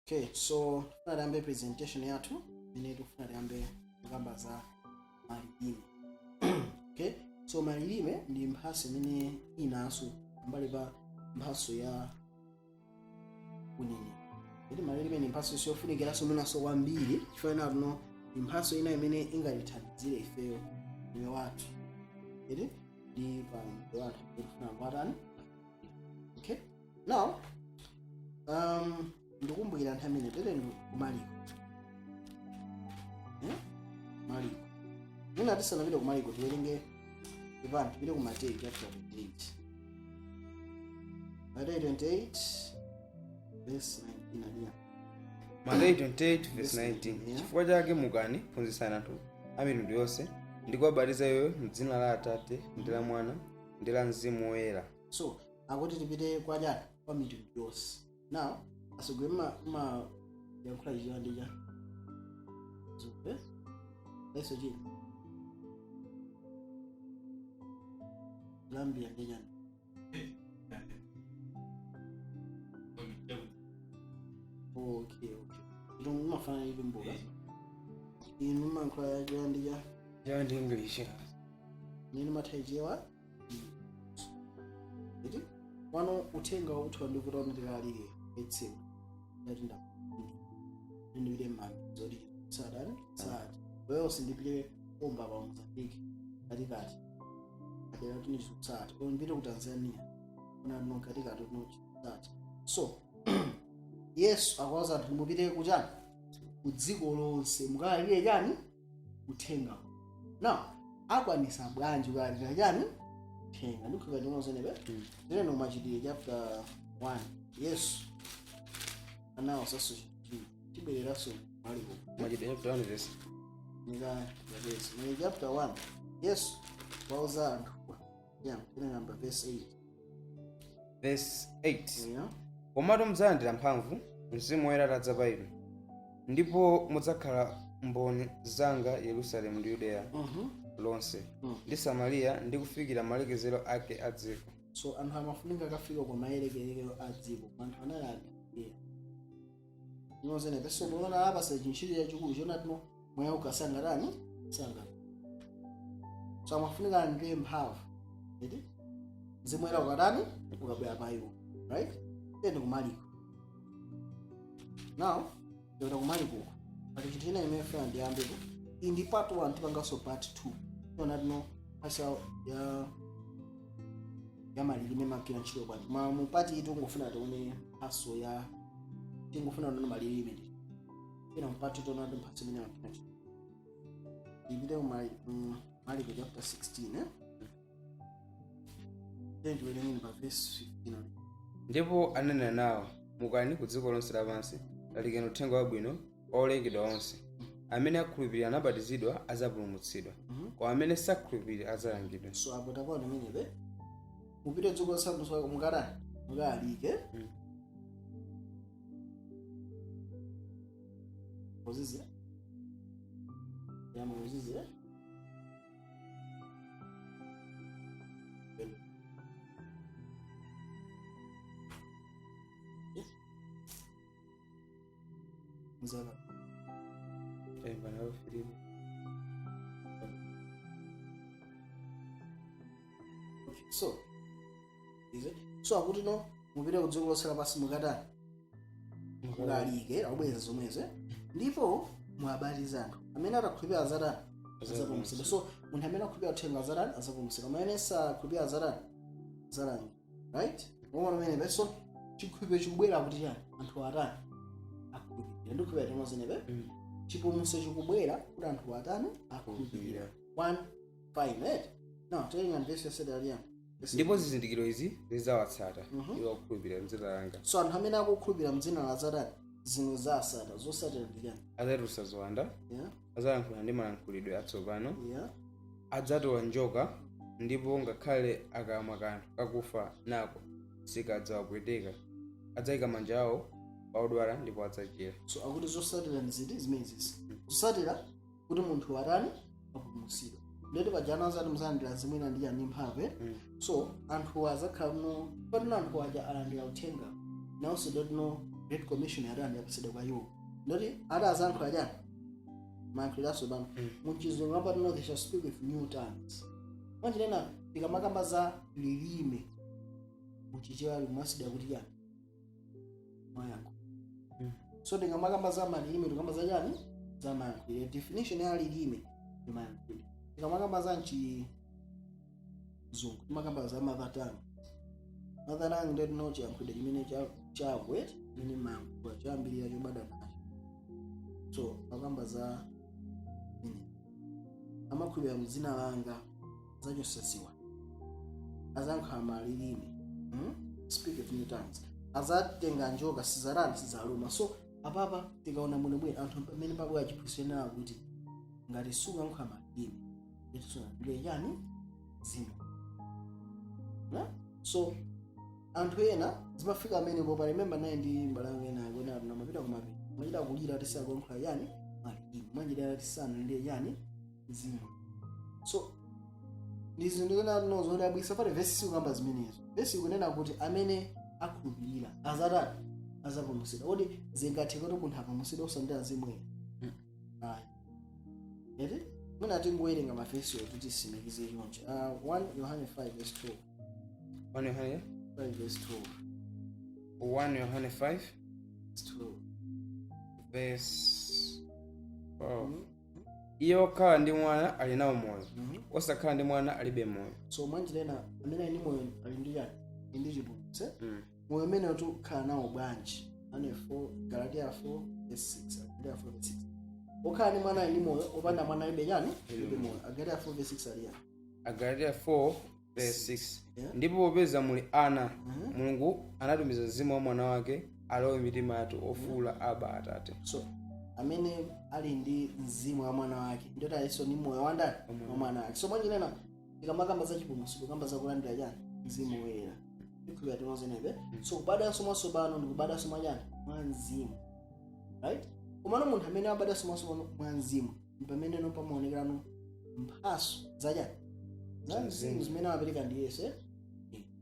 Okay, so tifuna tiyambe presentation yathu imene tikufuna tiyambe kukamba za malilime. Okay, so malilime ndi mphatso imene inanso pambali pa mphatso ya uneneri. Kuti malilime ndi mphatso yofunikiranso mwinanso kwambiri, chifukwa inatuno ndi mphatso ina imene ingatithandizire ifeyo moyo wathu, iti ndi pa moyo wathu tikufuna kuwatani. Okay, now ndikumbukira nthawi imene tere ndi kumaliko, eh? Maliko, mwina tisanapite kumaliko tiwerenge ipani, tipite ku Mateyu chapter 28, Mateyu 28 verse 19 aliya. Mateyu 28 verse 19. Yeah. Chifukwa chake mukani, phunzitsani anthu a mitundu yonse, ndi kuwabatiza iwo m'dzina la Atate ndi la Mwana ndi la Mzimu Woyera. So akuti tipite kwa chani? Kwa mitundu yonse. Now asogwe ma yankhula Chichewa ndi cha zupe leso chini Zambia ndi chani? Okay, ito mumafana itumbuka, inu mankhula Chichewa ndi cha Chichewa ndi English. Nini matha Chichewa iti pano uthenga wakuti ndikuti ndilalike etseko ndati ndipite mmami zoti sadani sati weyonse ndipite komba pa Mozambique katikati adera kuti ndichikusati or ndipite ku Tanzania kuna no katikati no chikusati. So Yesu akuwauza anthu, mupite kuchani? Ku dziko lonse, mukalalike chani? Uthenga. Now akwanisa bwanji kulalikira chani? Uthenga. Ndikhulupirira ndimozenepe zileno Machitidwe chapter 1, Yesu anawuzaso chinthu, tibwereranso Maliko. Machitidwe chapter 1 verse nika verse Machitidwe chapter 1, Yesu wauza anthu, yeah, tinayamba verse 8. Verse 8. Yeah. Komatu mudzalandira mphamvu Mzimu Woyera atadza pa inu, ndipo mudzakhala mboni zanga Yerusalemu ndi Yudeya lonse ndi Samariya ndi kufikira malekezero ake a dziko. So anthu amafunika akafika kwa maelekerekero a dziko, anthu anali Agalileya inozenepe. So muona apa sa chintchito chachikulu chonatino moyo ukasangatani sanga. So amafunika alandire mphamvu eti Mzimu Woyera ukatani? Ukabwera pa iwo, right? Tiyeni kumaliko now. Ndikuti kumaliko uko pali chinthu china imene funa ndiyambepo. Iyi ndi part 1, tipanganso part 2 tionatino mphatso ya malilime imagwira ntchito bwanji. Ma mu part iyi tingofuna tione mphatso ya, tingofuna tione malilime ndi ina. Mu part 2 tiona kuti mphatso imene imagwira ntchito. Ipite ku Maliko chapter 16, eh? Then tiwerengeni pa verse 15. Ndipo ananena nawo, mukani ku dziko lonse lapansi, lalikani uthenga wabwino kwa olengedwa onse. Amene akhulupirira nabatizidwa adzapulumutsidwa, koma amene sakhulupirira adzalangidwa. So apo tapaona imenepe, mupite dziko lonse mukatani? Mukalalike. Muzizira ya muzizira. Muzaka. Bana Filipi. Okay, so is it so akuti no, mupite ku dziko lonse lapansi, mukatani? Mukalike, akubweza zomwezo, eh? Ndipo muwabatize anthu. Amene atakhulupirira azatani? Azapulumutsidwa. So munthu amene akhulupirira uthenga azatani? Azapulumutsidwa. Koma amene sakhulupirira azatani? Azalangidwa, right? Momwe pamenepe, so chikhulupiriro chikubwera kuti chani? Anthu atani? Akhulupirira. Ndikhulupirira timozenepe. Chipulumutso chikubwera kuti anthu atani? Akhulupirira. One fine, right? Now tawerenga verse yasedaliyani. Ndipo zizindikiro izi zidzawatsata iwo akukhulupirira m'dzina langa. So anthu amene akukhulupirira mdzina la zatani? Zinthu zasata zosatira ndi chani? Adzatulutsa ziwanda, adzalankhula ndi malankhulidwe atsopano, adzatola njoka, ndipo ngakhale akamwa kanthu kakufa nako sikadzawapweteka, adzayika manja awo pa odwala ndipo adzachira. So akuti zosatira ndi ziti? Zimenezi zosatira kuti munthu atani? Apulumutsidwe. Ndeti pajana azati muzalandira zimwena ndi chani? Mphamvu, eh? So anthu azakhala no patino anthu aja alandira uthenga nawonso ndetino Great Commission yatani? Yapasidwa kwa iwo, ndoti ati azayankhula chani? Mayankhuliro atsopano. Muchizungu amati no, they shall speak with new tongues. Mwanjinena tikamakamba za lilime muchichewa limasidwa kuti chani? Mayankho. So tikamakamba za malilime, tikamba za chani? Za mayankhuliro. Definition ya lilime ndi mayankhuliro. Tikamakamba za mchizungu, timakamba za mother tongue. Mother tongue ndiyo tino chiyankhulidwe chimene chakwe chimene mayankhula choyambirira chobadwa nacho. So makamba za ine amakhulupirira mdzina langa zachosaziwa, azayankhula malilime, Speak with new tongues, azatenga njoka, sizarani, sizaluma. So apapa tikaona muno bwino anthu pamene pabwera chiphunzitso chenera kuti ngati sukuyankhula malilime ndiye chani? Mzimu na? So anthu ena zimafika amene popa. Remember naye ndi mbale anga ena akuena amapita kumapiri, machita kulira ati sakuyankhula yani? Malilime. Mwanjira ati sanalire yani? Mzimu. So ndi zinthu zena no zodabwitsa pale. Vesi sikukamba zimenezo. Vesi ikunena kuti amene akhulupirira azatani? Azapulumutsidwa. Kodi zingatheke kuti munthu apulumutsidwe osalandira mzimu ena? Ayi, eti mwina tingowerenga mavesiwo kuti tisimikize chonchi. 1 Yohane 5 verse 12. 1 Yohane 5 verse 12. 1 Yohane 5 Verse 12. Verse 12. Iye wokhala ndi mwana ali nawo moyo, osakhala ndi mwana alibe moyo. So mwanjira ina amene ali ndi moyo ali ndi chani? Ali ndi chipulumutso. Moyo umene tikukhala nawo bwanji? Ane 4, Galatia 4 verse 6. Galatia 4 verse 6. Okhala ndi mwana ali ndi moyo, opanda mwana alibe chani? Alibe moyo. Galatia 4 verse 6 ali yani? Agalatia 4 verse 6. Yeah. Ndipo popeza muli ana, Mulungu anatumiza mzimu wa mwana wake alowe mitima yathu, ofuula, "Aba, Atate." So amene ali ndi mzimu wa mwana wake ndiyoti alinso ndi moyo wandani? Wa mwana wake. So mwanjinena tikamakamba za chipulumutso, tikamba za kulandira chani? Mzimu Woyera. Tikhulupirira tinozenepe. So kubadwanso mwatsopano ndi kubadwanso mwa chani? Mwa mzimu, right? Komano munthu amene abadwanso mwatsopano mwa mzimu ndi pamene no pamaonekerano mphatso zachani? Za mzimu zimene amapereka ndi Yesu, eh?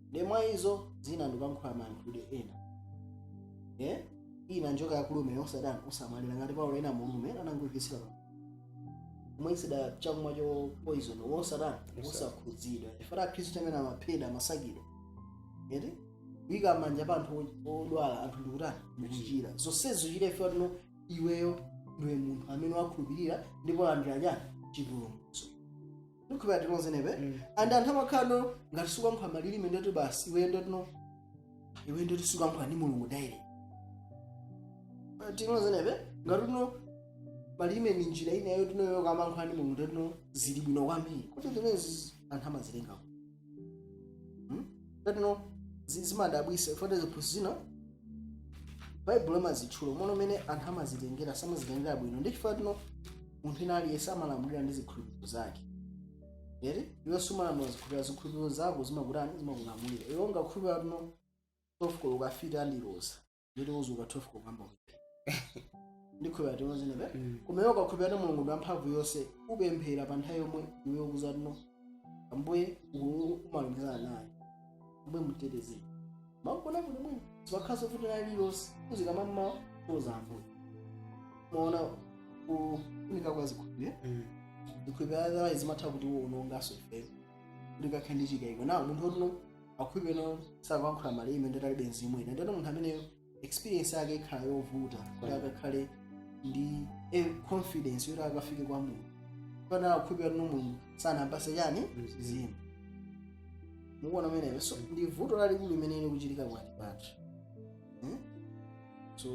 Ndi mwa izo zina ndikuyankhula mayankhulidwe ena, eh? Ina njoka yakulume osadani osamwalira, ngati Paulo ena mulume anangoikitsira pa kumwetseda chakumwa cho poison, wosadani, wosakhudzidwa. Ifata Khristu amene amaphedwa, amasakidwa, eti kuyika manja pa anthu odwala, anthu ndikutani? Ndikuchira. Zonsezo chita ife tino iweyo ndiwe munthu amene wakhulupirira ndipo landira chani? Chipulumutso. Ndikhulupirira tinozenepe. And anthu amakhala no ngati sukuyankhula malilime ndoti basi iweyo ndotino iweyo ndoti sukuyankhula ndi Mulungu direct. Tinozenepe ngati tino malilime ni njira inayo tinoyo kamayankhula ndi Mulungu, ndotino zili bwino kwambiri kuti zimene anthu amazitengako. Ndotino zimadabwisa ifoti ziphunzitso zina Baibulo imazitchula mono umene anthu amazitengera, samazitengera bwino. Ndi chifukwa tino munthu ina aliyense amalamulira ndi zikhulupiriro zake, eti? Iwe sumalamulira zikhulupiriro, zikhulupiriro zako zimakutani? Zimakulamulira iwe. Ungakhulupirira tino 12 koloko ukafika andiloza, nditi uzuka 12 koloko kamba kupemphera. Ndikhulupirira tinozenepe. Koma iwe ukakhulupirira Mulungu ndi wamphamvu yonse, upemphera pa nthawi yomwe iwe ukuza tino Ambuye umalumikizana naye, Ambuye mutetezeni, makona bwino bwino, zimakhala kuti lililonse uzikamammawa kuza Ambuye. Maona kufunika kwa zikhulupiriro? Zikhulupiriro otherwise zimatha kuti uwonongaso ifeyo kuti kakhale ndi chikayiko na munthu otino akhulupiriro sakuyankhula malilime ndoti alibe mzimu ina, ndoti munthu ameneyo experience yake ikhala yovuta kuti akakhale ndi a confidence yoti akafike kwa Mulungu. Pana akhulupirira tino Mulungu sanampase chani? Mzimu. Mukuona umeneyo? So ndi vuto lalikulu limene likuchitika pakati pathu, eh? So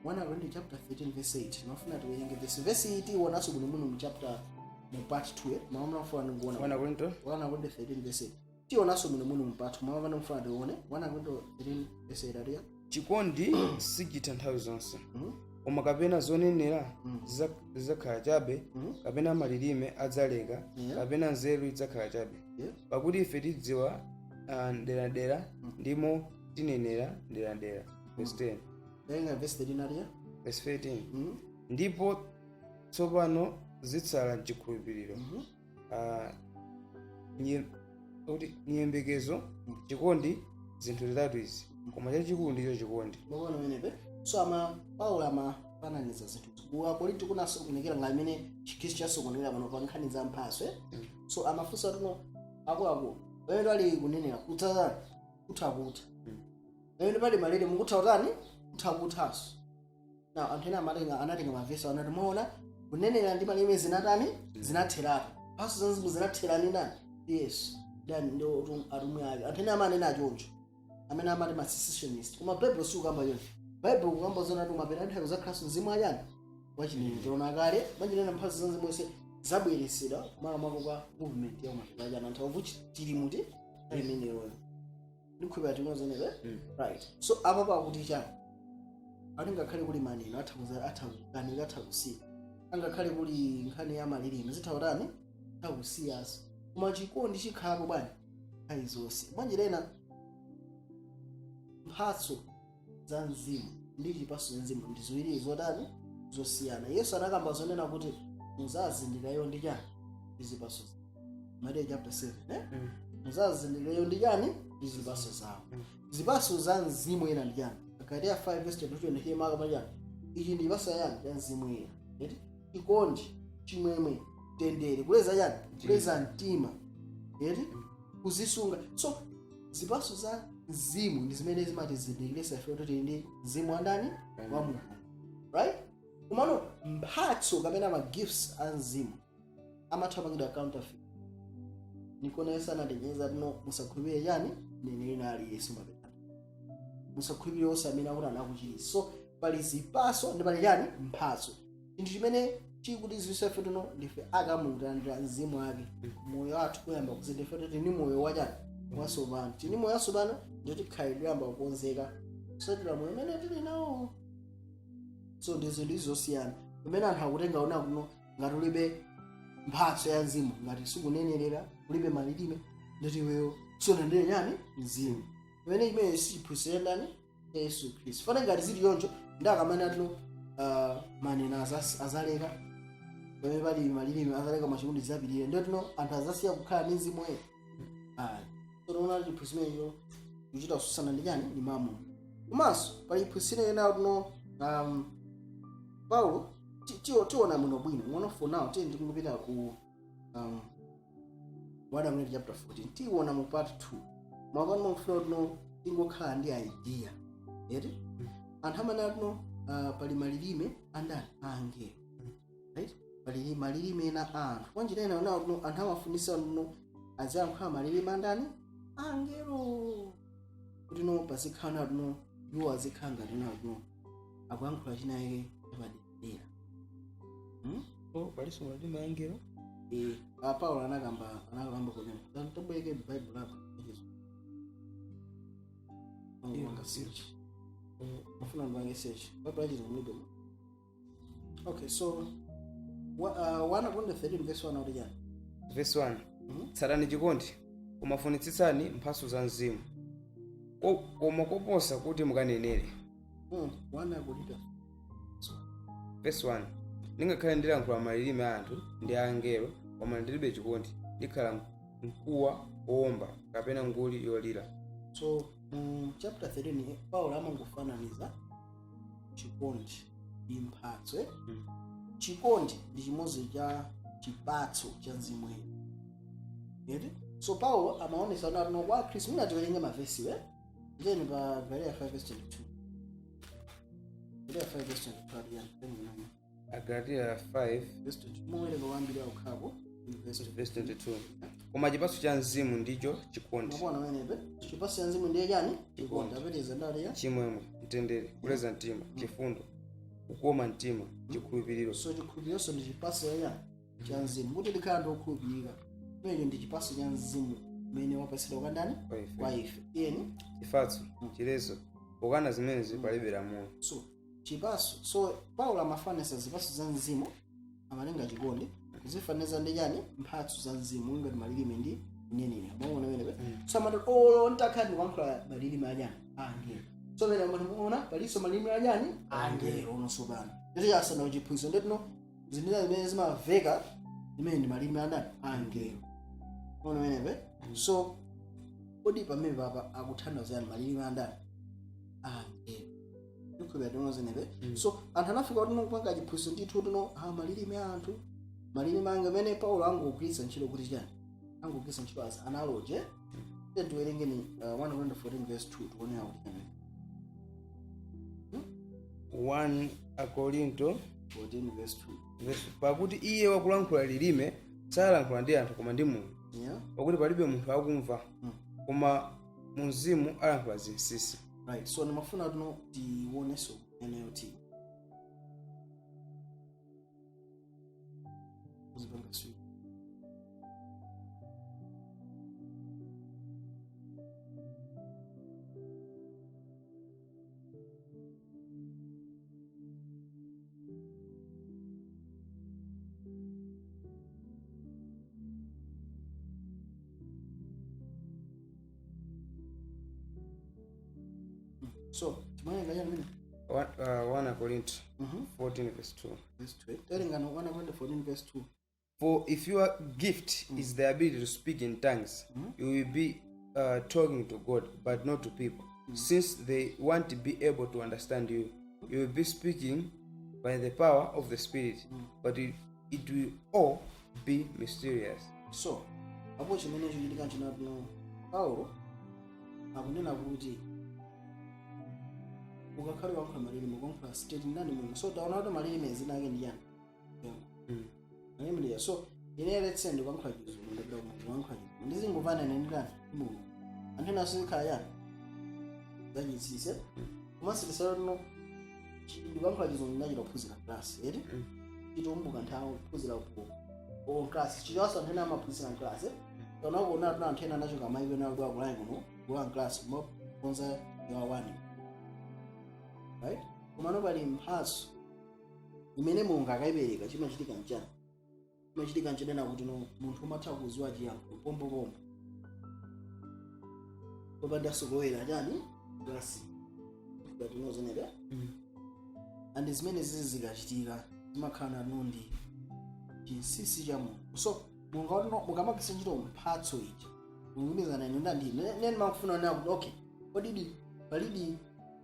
1 Korinto chapter 13 verse 8, mafuna tiwerenge verse iyi, tionanso bwinobwino mu chapter, mu part 2, eh? Mama mafuna ndikuona. 1 Korinto 1 Korinto 13 verse 8, tionanso bwinobwino mu part 2. Mama mafuna tione 1 Korinto 13 verse 8 atiya. Chikondi sichitha nthawi zonse, koma kapena zonenera zidzakhala chabe, kapena malilime adzaleka, kapena nzeru idzakhala chabe. Pakuti ife tidziwa deradera, ndimo tinenera deradera. Verse 10. Werenga verse 13 atiya. Verse 13. Ndipo tsopano zitsala chikhulupiriro, kuti chiyembekezo, chikondi, zinthu zitatu izi. Koma chachikulu ndicho chikondi. Mukuona menepe? So ama Paulo amafananiza zinthu. Ku Akorinto kunasokonekera ngati imene Chikhristu chasokonekera pano pa nkhani za mphatso, eh? So amafunsa tuno akuluakulu, pamene pali kunenera kudzatani? Kutha kutha. Pamene pali malilime mukutha kutani? Kutha kuthanso. Now anthu ena amatenga, anatenga mavesi, anati, "Muona, kunenera ndi malilime zinatani? Zinatheratu. Mphatso za mzimu zinatherani ndani? Yesu ndani ndi atumwi ake." Anthu ena amanena choncho, amene amati ma cessationist, koma Bible sikukamba choncho. Bible kukamba zona kuti mapera nthawi kuzakhalanso mzimu achani? Wachinenero. Tiona kale manjinena mphatso za mzimu zonse zabweresedwa kumalo mwako kwa movement ya kumapera achani anthu akuti tili muti imeneyoyo. Ndikhulupira tinozenepe. Right, so apa pakuti chani? Ati ngakhale kuli maneno atha atha kukanika, atha kusiya, angakhale kuli nkhani ya malilime zitha kutani? Atha kusiyaso, koma chikondi chikhalapo bwanji? Nthawi zonse. Bwanji lena mphatso za mzimu ndi chipatso cha mzimu ndi ziwiri zotani? Zosiyana. Yesu anakamba zonena kuti muzazindikirayo ndi chani? Ndi zipatso zawo. Mateyu chapter 7, eh? Muzazindikirayo ndi chani? Ndi zipatso zawo. Zipatso za mzimu ena ndi chani? Galatiya 5 verse 22 maka pachani? Ichi ndi chipatso chani? Cha mzimu ena, eti? Chikondi, chimwemwe, mtendere, kuleza chani? Kuleza mtima, eti? Kuzisunga. So zipatso za mzimu ndi zimene zimatizindikirisa ife kuti tili ndi mzimu wa ndani? Wa Mulungu, right? Komano mphatso kapena ma gifts a mzimu amatha kupangidwa counterfeit. Nikona Yesu anatichenjeza tino, musakhulupirire chani? Mneneri aliyense mapetano, musakhulupirire onse amene akuti anakuchiritsa. So pali zipatso ndi pali chani? Mphatso. Chinthu chimene chikuti ziwiso ife tino ndife akamutalandira mzimu ake, moyo wathu kuyamba kuzintha. Ife tili ndi moyo wachani? Watsopano. Tili ndi moyo watsopano, nditi khalidwe yamba kukonzeka kusatira moyo umene tili nawo. So ndi zinthu izi zosiyana pamene anthu akutenga ona kuno ngati ulibe mphatso ya mzimu, ngati sikunenerera, ulibe malilime, nditi iweyo sunandire chani? Mzimu. Pamene chimene sichiphunzitsira ndani? Yesu Khristu. Fana ngati zili choncho, ndi akamene atino manena azaleka, pamene pali malilime azaleka, machikundi zapirire, ndio tino anthu azasiya kukhala ndi mzimu woyera. Ayi. So tiona chiphunzitso chimenecho kuchita kususana ndi chani? Ndi mamu. Komanso pali chiphunzitso ena tino Paulo tiona muno bwino ngono. For now tiye ndikungopita ku 1 Korinto chapter 14. Tiona mu part 2 mwapano. Mafuna tino tingokhala ndi idea, eti? Anthu amene atino pali malilime andani? Angelo, right? Pali malilime ena a anthu. Kwanjira ena nawo tino anthu amafunisa tino aziyankhula malilime andani? Angelo, kuti no pazikhala tino iwo azikhala ngati nawo tino akuyankhula chinayike chapadera. Oh, palinso malilime angelo? Eh, Paulo anakamba kunena. Tabweke Bible apo. Angopanga search. Mafuna ndipange search. Bible achizo mulibe. Okay, so 1 Korinto 13 verse 1 akuti chani? Verse 1. Tsatani chikondi, koma funitsitsani mphatso za mzimu, koma koposa kuti mukanenere. 1 Korinto. Verse 1: Ndingakhale ndilankhula malilime a anthu ndi a angelo, koma ndilibe chikondi, ndikhala mkuwa wowomba kapena nguli yolira. So mu chapter 13 Paulo amangofananiza chikondi ndi mphatso, eh? Chikondi ndi chimodzi cha chipatso cha mzimu woyera, eti? So Paulo amaonesa kuti atino kwa Khristu mwina tiwerenge mavesi, eh? Then pa Galatiya 5 verse 22, Galatiya 5 verse 22 ati yani? Then Agalatiya 5 verse 22, muwerenge wambiri akukhapo verse 22. Verse 22: Koma chipatso cha mzimu ndicho chikondi. Makuona wenepe? Chipatso cha mzimu ndiye chani? Chikondi. Apitiriza ndali ya Chimwemwe, mtendere, kuleza mtima, chifundo, kukoma mtima, chikhulupiriro. So chikhulupirironso ndi chipatso cha cha mzimu, kuti tikhala ndi okhulupirika. Chimenecho ndi chipatso cha mzimu umene wapatsidwa kwa ndani? Kwa ife. Kwa ife. Iyeni. Chifatso, chileso. Pokana zimenezi palibe lamulo. So chipatso, so Paulo amafanisa zipatso za mzimu, amatenga chikondi kuzifaniza ndi chani? Mphatso za mzimu ngati malilime ndi kunenera. Maona wenepe? So amati olo ntakhala ndikuyankhula malilime achani? Angelo. So pene amati muona palinso malilime achani? Angelo. Ononso pano nditi chasana chiphunzitso nditino zinthu zimene zimaveka zimene ndi malilime andani? Angelo. Maona wenepe? So kodi pamene papa akuthandiza yani? Malilime andani? Angelo. Ndikhulupirira tinozenepe. So anthu anafika kuti kupanga chiphunzitso ndithu tino malilime a anthu, malilime anga amene Paulo angogwiritsa ntchito kuti chani? Angogwiritsa ntchito as analogy. Mm. Tiwerengeni 1 Korinto 14 verse 2, tione akuti chani. 1 Akorinto 14 verse 2. Pakuti iye wakulankhula lilime salankhula ndi anthu koma ndi Mulungu, pakuti palibe munthu akumva, koma mu mzimu alankhula zinsinsi. Right, so ndimafuna tuno tionenso NLT. Uzipanga switch. So timawerenga chani mene? 1 Akorinto 14 verse 2. Verse 2. Tawerenga 1 Korinto 14 verse 2. For if your gift is the ability to speak in tongues, you will be talking to God, but not to people. Since they won't be able to understand you, you will be speaking by the power of the Spirit, but it will all be mysterious. So apo chimene chikuchitika chinatino, Paulo akunena kuti ukakhale wayankhula malilime, ukuyankhula straight ndani? Mulungu. So taona kuti malilime zina ake ndi chani? Malilime ndi, so ine let's say ndikuyankhula Chizungu, ndapita ku Mulungu, kuyankhula Chizungu, ndizingomvana ine ndani? Ndi Mulungu. Anthu ena asizikhala chani? Zachinsinsi. Komanso tisatino ndikuyankhula Chizungu, ndinachita kuphunzira class eti, chitumbuka nthawi kuphunzira ku o class chichaso, anthu ena amaphunzira class. Taona kuona tuna anthu ena anachoka maiko ena kubwera kulayi kuno kulowa class kumaphunza yawawani, right? Komano pali mphatso imene Mulungu akayipereka, chimachitika nchani? Chimachitika nchanena kuti no, munthu umatha kuziwa chiyankhulo pompopompo popanda kulowera chani? Class. Tinozenera. And zimene zizi zikachitika zimakhala nanu ndi chinsinsi cha Mulungu. So Mulungu akuti no, mukamagwiritsa ntchito mphatso ija mulumizana inu ndandi nene makufuna kunena kuti okay, kodidi palidi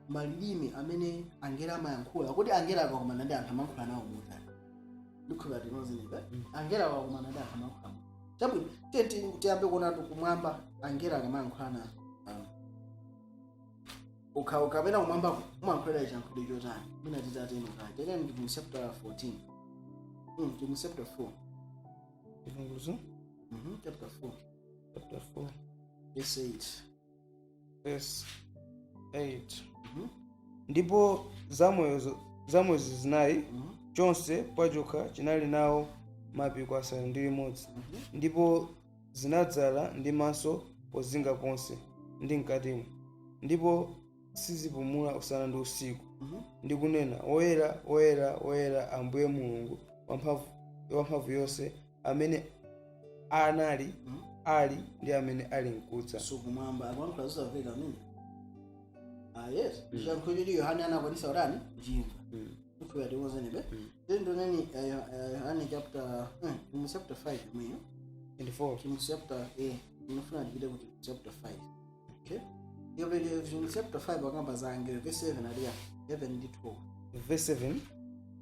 malilime amene angelo amayankhula? Kodi angelo akakumana ndi anthu amayankhula nawo motani? Ndikhulupirira tinozenera. Angelo akakumana ndi anthu amayankhula motani? Chabwino, tiye tiyambe kuona kumwamba angelo akamayankhula na ukha kapena kumwambako umayankhulira chiyankhulo chotani? Mwina titateno kale teteni ndi mu chapter 14, ndi mu chapter 4. Chivumbulutso. Chapter 4. Chapter 4. Verse 8. Verse 8. Ndipo zamoyozo zinayi, chonse pachokha chinali nawo mapiko 6, ndipo zinadzala ndi maso pozinga ponse ndi mkatimo, ndipo sizipumula usana ndi usiku, ndi kunena, "Woyera, woyera, woyera, Ambuye Mulungu wamphamvu yonse, amene anali, ali, ndi amene ali mkudza." So kumwamba akuyankhula zosamveka amene, ah yes, chiyankhulo choti Yohane anakwanisa kutani? Kuchimva. Ndikhulupirira tikuzenebe. Tiyeni Yohane chapter mu chapter 5 imweyo. 24. Mu chapter, ndinofuna ndipite kuti chapter 5. Okay, iyo mu chapter 5 akamba za angelo, verse 7 aliya 11 ndi 12. Verse 7.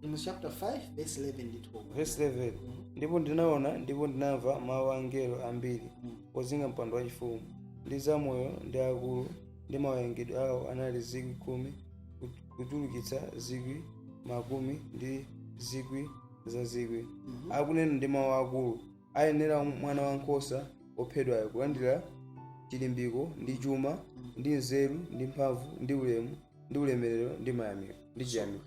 Mu chapter 5 verse 11 ndi 12. Verse 11. Ndipo ndinaona ndipo ndinamva mawu a angelo ambiri pozinga mpando wachifumu ndi zamoyo ndi akulu, ndi mawerengedwe awo anali 10,000 kuchulukitsa zikwi makumi ndi zikwi za zikwi, akunena ndi mawu akulu, "Ayenera mwana wankhosa wophedwayo kulandira chilimbiko ndi chuma ndi nzeru ndi mphamvu ndi ulemu ndi ulemerero ndi mayamiko ndi chiyamiko."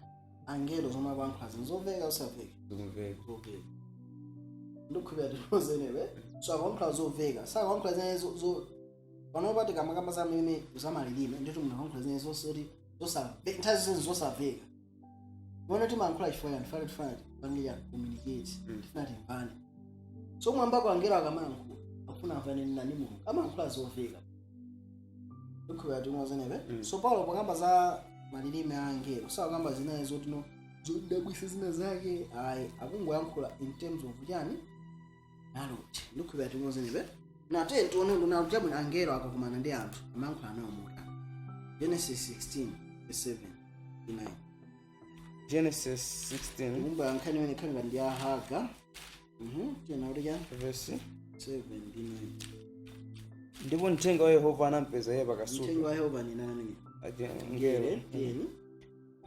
Angelo zomwe akuyankhula zinzomveka, zosamveka? Zikumveka. Zomveka. Ndikukhulupirira tinozenewe. So akuyankhula zomveka, sakuyankhula zimene panopa tikamakamba za mene za malilime, nditi munthu akuyankhula zimene zosoti zosamveka, nthawi zonse zosamveka. Mona timayankhula chifukwa chani? Tifuna tipange chani? Communicate. Tifuna timvane. So mwambako angelo akamayankhula akufuna amvane nani? Mulungu. Amayankhula zomveka. Ndikukhulupirira tinozenewe. So Paulo pakamba za malilime a angelo sakamba zinayi zotino zodabwisa zina zake, ayi, akungoyankhula in terms of chani? Knowledge. Ndikukhulupirira tinozenewe. Na tiye tione ndona chabwino, angelo akakumana ndi anthu amayankhula nawo motani? Genesis 16. 7 9. Genesis 16. Kumba nkhani imene khanga ndi ya Haga. Tiyena kuti chani? Verse 7 ndi 9. Ndipo mthenga wa Yehova anampeza iye pakasupe. Mthenga wa Yehova ni nani? Ngelo. Tiyeni.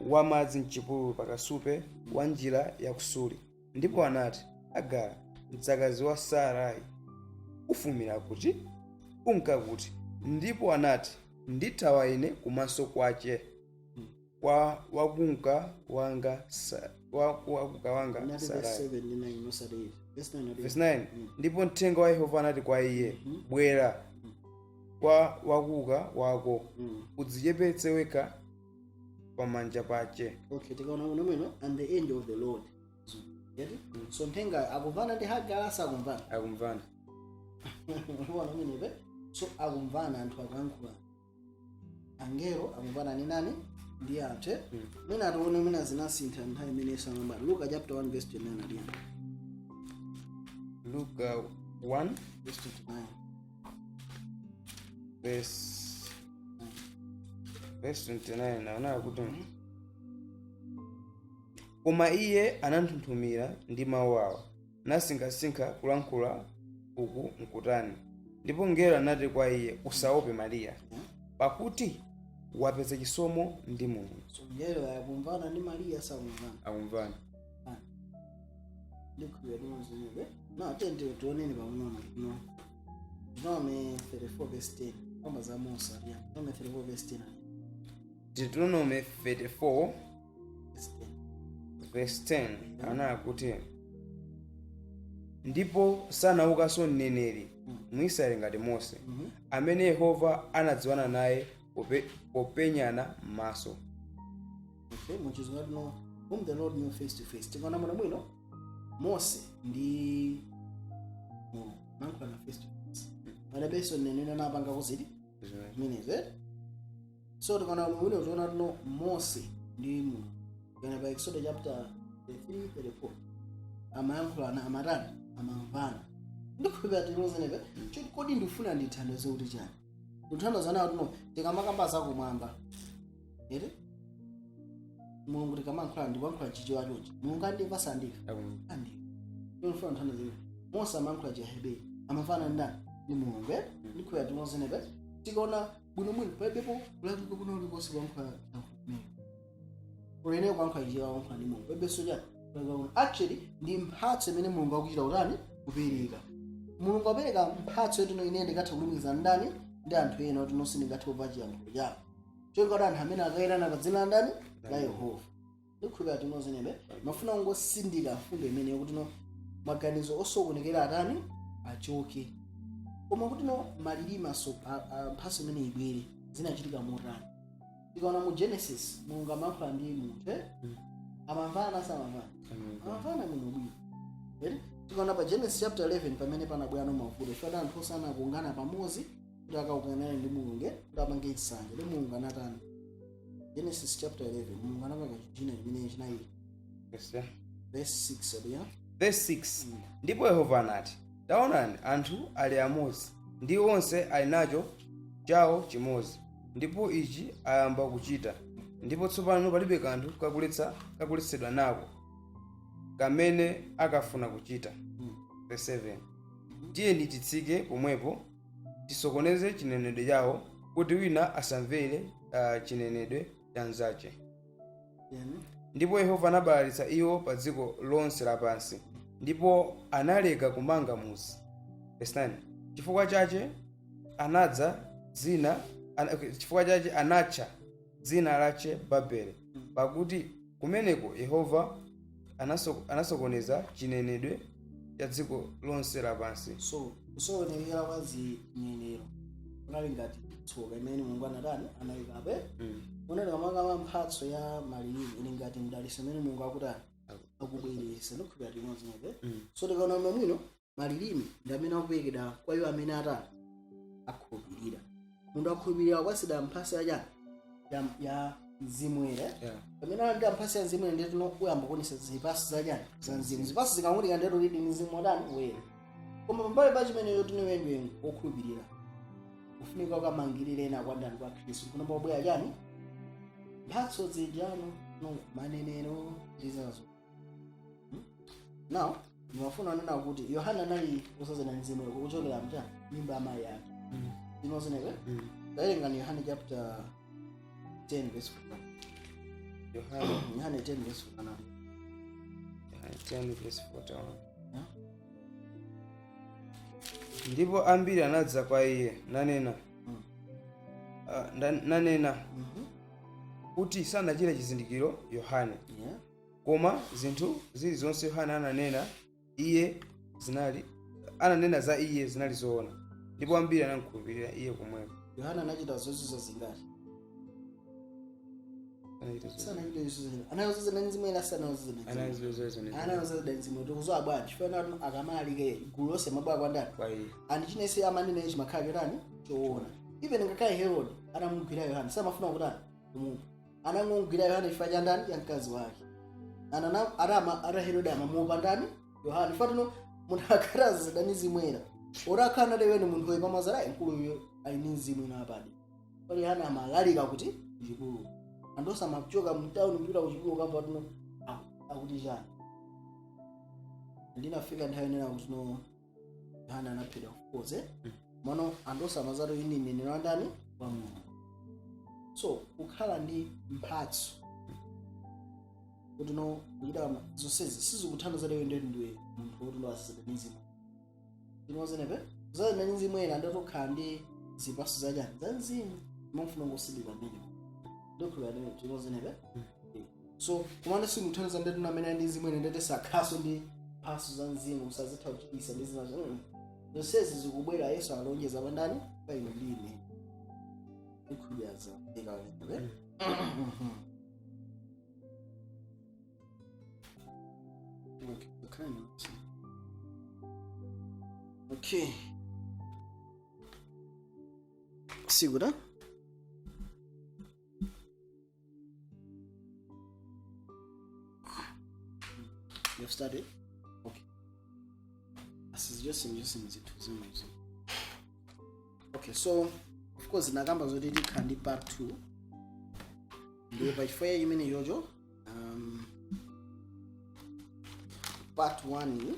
Wamadzi mchipululu, pakasupe wa njira ya Kusuri. Ndipo anati, "Agara, mdzakazi wa Sarai, ufumira kuti, unka kuti?" Ndipo anati, "Ndithawa ine kumaso kwache kwa wakunka wanga wakunka wanga Nati verse Sarai." 7 ndi 9, osati 8. Verse 9 ati? Verse 9. Ndipo mthenga wa Yehova anati kwa iye, "Bwera kwa wakuka wako, udzichepetse wekha pamanja pache." Okay, tikaona kuno mwino, "And the angel of the Lord." Yati? So mthenga akumvana ndi Hagara, sakumvana? Akumvana. Unaona mwenepe? So akumvana, anthu akuyankhula, angelo akumvana ni nani? Ndi anthu. Mwina atione mwina zinasintha nthawi imene Yesu amabadwa. Luka chapter 1 verse 29 aliyani? Luka 1 verse 29. Verse 29 naona kuti, "Koma iye ananthunthumira ndi mawu awa, nasinkhasinkha kulankhula uku nkutani. Ndipo mngelo anati kwa iye, 'Usaope, Mariya, pakuti wapeza chisomo ndi Mulungu.'" So mngelo akumvana ndi Mariya, sakumvana? Akumvana. Ndikhulupirira tinozinepe. No, tente tioneni pang'ono no Deuteronomy 34 verse 10, kamba za Musa aliyani? Deuteronomy 34 verse 10. Deuteronomy 34 verse 10. Verse 10 anena kuti, "Ndipo sanaukanso mneneri mu Israeli ngati Mose, amene Yehova anadziwana naye popenyana m'maso." Okay, muchizungu tino, "Whom the Lord knew face to face." Tikaona muno mwino, Mose ndi Mulungu nankhulana face to face. Palibenso mneneri anapanga kuziti zimenezo, eh? So tikaona mwino, tiona tino Mose ndi Mulungu kana pa Exodus chapter 33, 34, amayankhulana, amatani, amamvana. Ndikhulupirira tilozenepe. Choti kodi ndifuna ndithandize kuti chani? Ndithandiza nawo tino tikamakamba zakumwamba ere Mulungu, tikamankhula ndikuyankhula Chichewa chonchi, Mulungu andimva, sandimva? Andimva. Ndifuna ndithandize, Mose amayankhula Chiheberi, amamvana ndani? Ndi Mulungu, eh? Ndikhulupirira tilozenepe. Tikaona bwinobwino, palibepo kulakwika kuno kulikonse kuyankhula kumene ulene kuyankhula Chichewa, kuyankhula ndi Mulungu, palibenso chani kulakwika kuno. Actually ndi mphatso imene Mulungu akuchita kutani? Kupereka. Mulungu apereka mphatso yotino ine ndingathe kulumikizana ndani? Ndi anthu ena oti nonse ndingathe kumva chiyankhulo chawo, cholinga kuti anthu amene akayirana pa dzina la ndani? La Yehova. Ndikhulupirira tinozenebe. Mafuna kungosindika mfundo imeneyo kuti no maganizo osokonekera atani? Achoke. Koma kuti no malilime aso mphatso imene ibwere, zinachitika motani? Tikaona mu Genesis, Mulungu amayankhula ndi munthu, eh? Amamvana, samamvana? Amamvana bwino bwino, eri. Tikaona pa Genesis chapter 11, pamene panabwera no mavuto, ifana anthu osana kuungana pamodzi kuti akaukanane ndi Mulungu, kuti apange nsanja ndi Mulungu, anatani? Genesis chapter 11, Mulungu anapanga china chimene chinayi. Verse 6 adiya. Verse 6. Ndipo Yehova anati, "Taonani, anthu ali amodzi, ndi onse ali nacho chawo chimodzi, ndipo ichi ayamba kuchita, ndipo tsopano palibe kanthu kakuletsedwa nako kamene akafuna kuchita." Verse 7. "Tiyeni titsike pomwepo, tisokoneze chinenedwe chawo, kuti wina asamvere chinenedwe cha mnzache." Ndipo Yehova anabalalitsa iwo pa dziko lonse lapansi, ndipo analeka kumanga mudzi. Verse 9. Chifukwa chache anadza dzina okay, chifukwa chache anatcha dzina lache Babele, pakuti kumeneko Yehova anasokoneza chinenedwe cha dziko lonse lapansi. So kusokonekera kwa zinenero kunali ngati tsoka imene Mulungu anatani? Anayikapo. Unali kamakama mphatso ya malilime ili ngati mdaliso imene Mulungu akutani? Akubweresa. Ndikhulupirira limodzi. So tikaona mwino, malilime ndi amene akuperekedwa kwa iwo amene atani? Akhulupirira. Munthu akhulupirira kwasida mphatso yachani? Ya Mzimu Woyera. Pamene alandira mphatso ya Mzimu Woyera, ndiye tino uyamba kuonesa zipatso zachani? Za Mzimu. Zipatso zikaoneka, ndiye tili Mzimu wotani? Woyera. Koma pambali pa chimeneyo, tino ndiwe wokhulupirira, ufunika ukamangirire ena kwa ndani? Kwa Khristu. Kunomba kubwera chani? Mphatso zijano no manenero ndi zinazo. Now ndimafuna nena kuti Yohana anali wosazana mzimu kuchokera mcha mimba ya amayi ake. Zinozeneke. Tawerengani Yohane chapter 10 verse 4. Yohana. Yohane 10 verse 4. Yohane 10 verse 41. Yeah. Ndipo ambiri anadza kwa iye nanena, nanena kuti sanachite chizindikiro Yohane, koma zinthu zilizonse Yohane ananena za iye zinali zoona, ndipo ambiri anamkhulupirira iye komweko. Yohana anachita zozizwa zingati? Anachita zozo- Sanachita zozizwa. Anayozozana mzimu ena, sanayozozana mzimu. Anachita Anayozozana mzimu. Tikuzowa bwanji? Chifukwa akamalike gulu lonse mabwa kwa ndani? Kwa iye. And chinese amanena ichi makhala chotani? Choona. Even ngakhale Herod anamugwira Yohana, samafuna kutani? Kumupha. Anangomugwira Yohana chifukwa cha ndani? Ya mkazi wake. Anana arama ata Herod amamuopa ndani? Yohana. Fatino munthu akhala zidani zimwera orakhala nade wene munthu oyipa mazara mkuluyo ali ndi mzimu ina apadi. Pali Yohana amalalika kuti kuchipululu, anthu osamachoka mtawuni kupita kuchipululu kamva tino akuti chani. Ndinafika nthawi inena kuti no, Yohana anaphedwa, of course, eh? Mano anthu osamazati ini mneneri wa ndani? Wa Mulungu. So kukhala ndi mphatso kuti no kuchita zonsezi sizikuthandiza lewe ndeti ndiwe munthu woti ndo asizidani mzimu tinozenepe zazidani mzimu ena ndotokhala ndi zipatso zachani? Za mzimu. Mafuna ngosidika mmene ndokhulupirira tinozenepe. So kumene simuthandiza ndetu namene ndi mzimu ene ndete sakhaso ndi mphatso za mzimu, sazitha kuchitisa ndi zina zonsezi zikubwera. Yesu alonjeza pandani? Pa inu ndi ine. Ndikhulupirira za ikawenepe. Okay, kind of. Okay. Sigura? You've started? Okay. Asizijose zinthu zimenezo. Okay, so of course nakamba zoti tikhala ndi part 2, ndiye pachifukwa chimene chocho part 1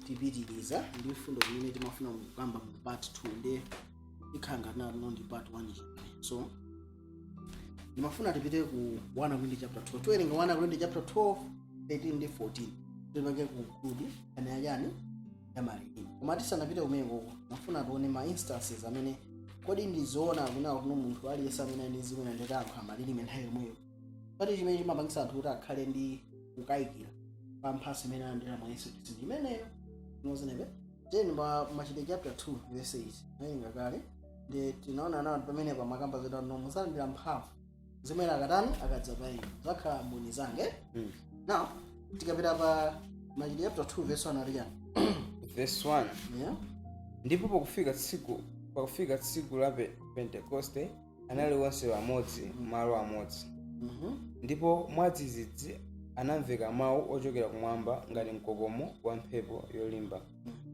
tipitiriza ndi mfundo zimene timafuna kukamba mu part 2, ndiye ikhala ngati nalo ndi part 1 chimene. So ndimafuna tipite ku 1 Korinto chapter 12. Tiwerenga 1 Korinto chapter 12, 13 ndi 14, tipange conclude kana yachani? Ya malilime. Koma tisanapite kumeneko, mafuna tione ma instances amene kodi ndizoona kunena kuti munthu aliyense amene ali ndi zimene ndeti ayankhula malilime nthawi yomweyo? Pati chimene chimapangisa anthu kuti akhale ndi kukayikira pa mphatso imene alandira mwa Yesu Khristu ndi imeneyo inozenepe. Then pa Machitidwe chapter 2 verse 8 nawerenga kale, ndi tinaona nawo pamene pamakamba zoti no, muzalandira mphamvu zimene akatani? Akadza pa inu, zakhala mboni zange. Now tikapita pa Machitidwe chapter 2 verse 1 ali chani? Verse 1. Yeah. Ndipo pakufika tsiku la Pentekoste anali onse pamodzi malo amodzi. Ndipo mwadzidzidzi anamveka mawu ochokera kumwamba ngati mkokomo wa mphepo yolimba,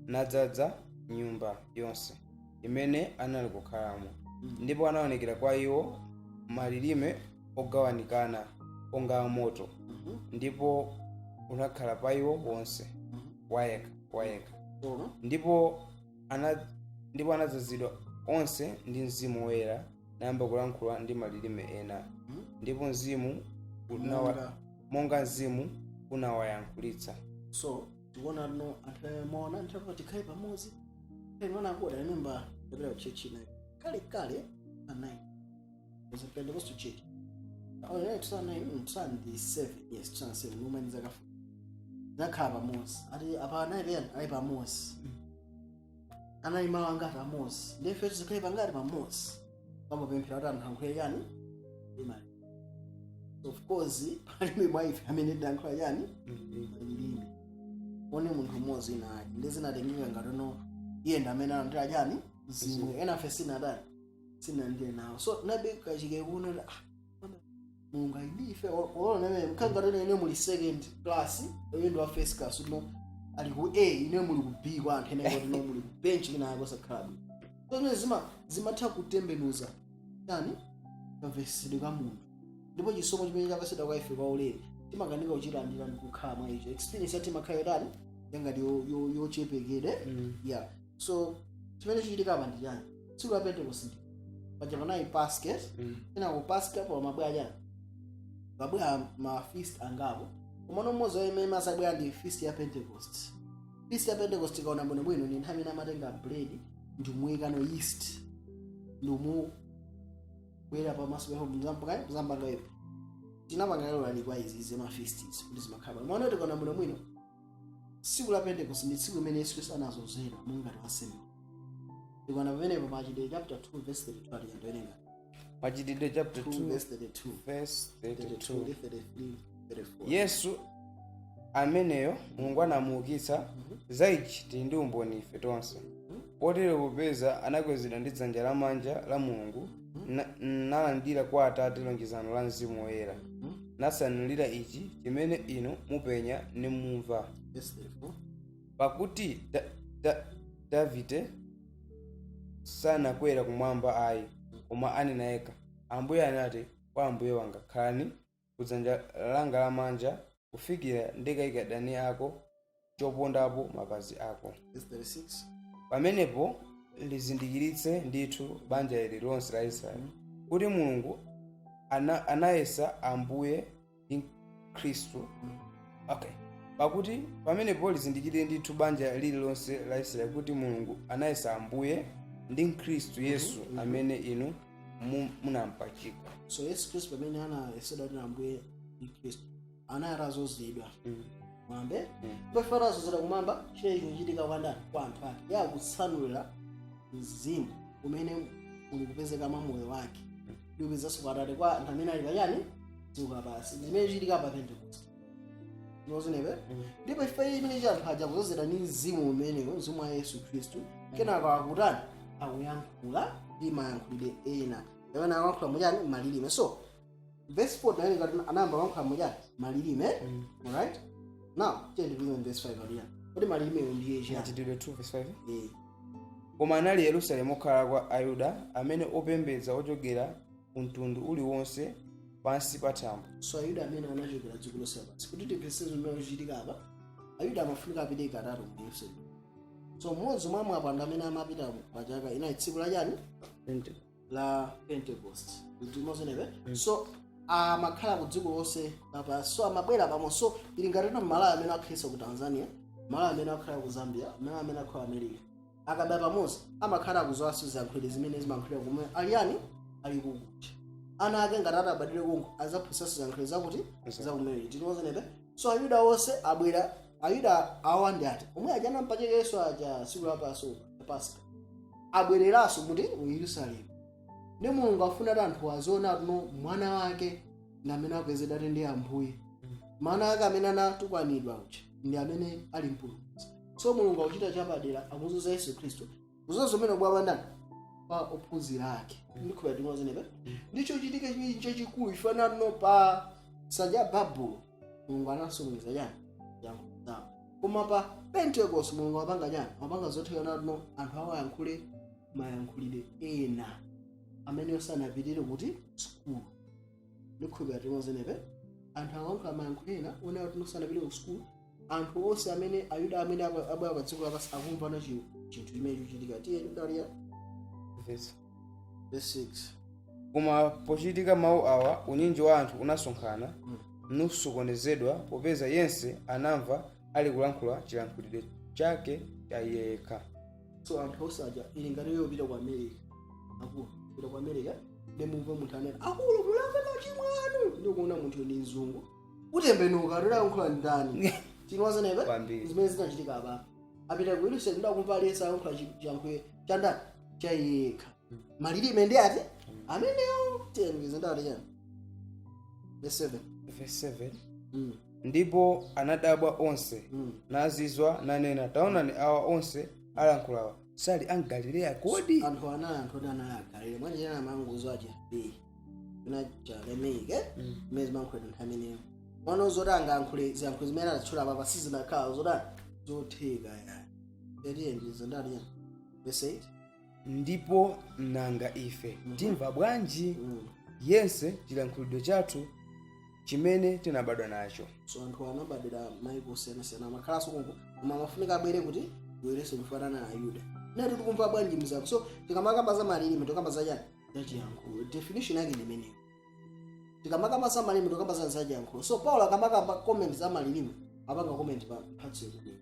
nadzaza nyumba yonse imene anali kukhalamo. Ndipo anaonekera kwa iwo malilime ogawanikana onga amoto, ndipo unakhala pa iwo wonse wayekha wayekha. Tsono. Ndipo anadzazidwa onse ndi Mzimu Woyera, nayamba kulankhula ndi malilime ena, ndipo mzimu unawa, Monga. Monga mzimu unawayankhulitsa. So tikuona no anthu amaona nthawi tikhale pamodzi. Tiona kuda, remember ndapita ku church ina kale kale a 9, was a Pentecostal church. Oh yeah, 2009, 2007, yes, 2007. Noma ndizakafu nakhala pamodzi, ati apa anali pena ali pamodzi, anali mawu angati amodzi, ndife tizikhale pangati pamodzi pamapemphera kuti anthu ayankhule chani? Imali. Of course palibe mwa ife amene tidankhula chani? Malilime. One munthu mmodzi ina ake ndi zinatengeka ngati no iye ndi amene analandira chani? Mzimu. Ena afe sinadani, sinalandire nawo. So nabe kachike kuno ah, Mulungu ali ndi ife olona nene mkhanga tene ine muli second class, iye ndi wa first class, no ali ku A, ine muli ku B, kwa anthu ena kuti no muli ku bench kina ako sakhala bwino. So zimene zimatha kutembenuza chani? Kamvesedwe ka munthu. Ndipo chisomo chimene chapasidwa kwa ife kwa ulere timakanika kuchilandira ndi kukhala mwa icho. Experience yathu imakhala yotani? Yangati yochepekere. Yeah, so chimene chichitika apa ndi chani? Tsiku la Pentecost ndi paja panali Paska. Kenako Paska pa mabwera chani? Pabwera ma feast angapo, komano mmodzi wa imene masabwera ndi feast ya Pentecost. Feast ya Pentecost, ikaona bwinobwino, ndi nthawi imene amatenga bread ndi kumuyikano yeast ndi kumubwera pamaso pa Yehova, mzambanga ipo. Tinapanga lero kwa izi izi ma feasts kuti zimakhala bwino. Maona, tikaona bwinobwino, tsiku la Pentecost ndi tsiku limene Yesu Khristu anazozedwa mungati wansembe. Tikaona pamenepo Machitidwe chapter 2 verse 32, ati yandowerenga. Machitidwe chapter 2 2 verse 32. Verse 32 32. Ndi 33, 34. Yesu ameneyo Mulungu anamuukitsa, za ichi tili ndi umboni ife tonse. Potero popeza anakwezedwa ndi dzanja lamanja la Mulungu, nalandira kwa Atate lonjezano la Mzimu Woyera, nasanulira ichi chimene inu mupenya nimumva. Verse 34. Pakuti Davide sanakwera kumwamba ayi, koma anena yekha, "Ambuye anati kwa Ambuye wanga, khalani kudzanja langa lamanja kufikira ndikayika adani ako chopondapo mapazi ako." Verse 36. Pamenepo lizindikiritse ndithu banja ili lonse la Israeli kuti Mulungu anayesa Ambuye ndi Khristu. Okay, pakuti pamenepo lizindikire ndithu banja lililonse la Israeli kuti Mulungu anayesa Ambuye ndi Khristu Yesu amene inu munampachika. So Yesu Khristu pamene anayesedwa ndi Ambuye ndi Khristu, anali atazozedwa mwambe. Ndipo atazozedwa kumwamba, chile chikuchitika kwa ndani? Kwa anthu ake. Iye akutsanulira mzimu umene uli kupezeka mwa moyo wake ndi kupezanso kwa Atate kwa anthu amene ali pachani? Dziko lapansi. Zimene chichitika pa Pentecost ndinozinepe. Ndipo ife imene chi anthu aja kuzozedwa ndi mzimu umenewo, mzimu wa Yesu Khristu, kenako akutani? Akuyankhula ndi mayankhulidwe ena amene akuyankhula muchani? Malilime. So verse 4 nayenga anayamba kuyankhula muchani? Malilime. Alright, now tiyeni tipite verse 5 aliya kuti malilimewo ndiye chani? Machitidwe 2 verse 5. Eh. Koma anali Yerusalemu okhala kwa Ayuda amene opembedza ochokera ku mtundu uliwonse pansi pa thambo. So Ayuda amene anachokera dziko lonse lapansi. Kuti tipese zimene zikuchitika apa, Ayuda amafunika apite katatu mu Yerusalemu. So mmodzi mwa mapwando amene amapita pachaka inali tsiku la chani? La Pentecost. Ndimozenepe. So amakhala ku dziko lonse lapansi, so amabwera pamwe. So ili ngati Malawi amene akhalisa ku Tanzania, Malawi amene akhala ku Zambia, Malawi amene akhala ku America, akabwera pamodzi amakhala akuzowaso ziyankhulidwe zimene zimayankhulidwa kumwe ali yani ali kukuti. Ana ake ngati atabadwire konko azaphunzitsanso ziyankhulidwe zakuti zakumene. Tinozenepe. So Ayuda onse abwera. Ayuda awa ndi ati? Omwe aja anampachika Yesu aja tsiku la Passover, Pasika. Abwereranso muti? Mu Yerusalemu. Ndi Mulungu afuna kuti anthu aziona tuno mwana wake ndi amene akwezedwa ati ndi Ambuye, mwana wake amene anatukwanidwa uja ndi amene ali Mpulumutsi. So Mulungu akuchita chapadera, akuzuza Yesu Khristu, kuzoza umene ubwa ndani? Pa ophunzira ake. Ndikhulupirira timozenepe. Ndicho chitika chimene chachikulu ifanana no pa nsanja ya Babulo Mulungu anasonyeza chani? Yankho zawo. Koma pa Pentecost Mulungu apanga chani? Apanga zotheka natino anthu awo ayankhule mayankhulidwe ena amene osanapitirire kuti sukulu. Ndikhulupirira timozenepe. Anthu akayankhula mayankhulidwe ena one kuti osanapite ku sukulu, anthu onse amene Ayuda amene abwera pa dziko lapansi akumvana chinthu chimene chikuchitika. Tiye ndaliya. Verse. Verse 6. Koma pochitika mawu awa, unyinji wa anthu unasonkhana, nusokonezedwa, popeza yense anamva ali kulankhula chilankhulidwe chake cha iye yekha. So anthu osaja ili ngati iwe upita ku America, akulu, kupita ku America ndi mumve munthu anena, "Akulu, mulape machimo anu," ndikuona munthu ndi mzungu, utembenuka todayankhula ndani? Tinozenepe. Kwambiri. Zimene zinachitika apa, apita ku Yerusalemu ndakumva aliyense ayankhula chiyankhulo cha ndani? Cha iye yekha. Malilime ndi ati amenewo? Tiyenikize ndati chani? Verse 7. Verse 7. Ndipo anadabwa onse, nazizwa, nanena, "Taonani, awa onse alankhulawa sali a Galileya kodi?" Anthu anali anthu oti anali Agalile mwanjena amanguzo achi kuna chalemeke zimene zimankhulidwa nthawi imeneyo. Mwana zoti angayankhule ziyankhulo zimene adatchula papa sizinakhala zotani? Zotheka yani. Tiyenikize ndati chani? Verse 8. Ndipo nanga ife timva bwanji? Yense chilankhulidwe chathu chimene tinabadwa nacho. So anthu anabadwira maiko osiyanasiyana, amakhalanso konko, koma amafunika abwere kuti bwereso kufanana na Ayuda. Nati tikumva bwanji mzako? So tikamakamba za malilime, tikamba za chani? Za chiyankhulo. Definition yake ndi imeneyo. Tikamakamba za malilime, tikamba za chiyankhulo. So Paulo akamakamba comment za malilime, apanga comment pa mphatso yakunena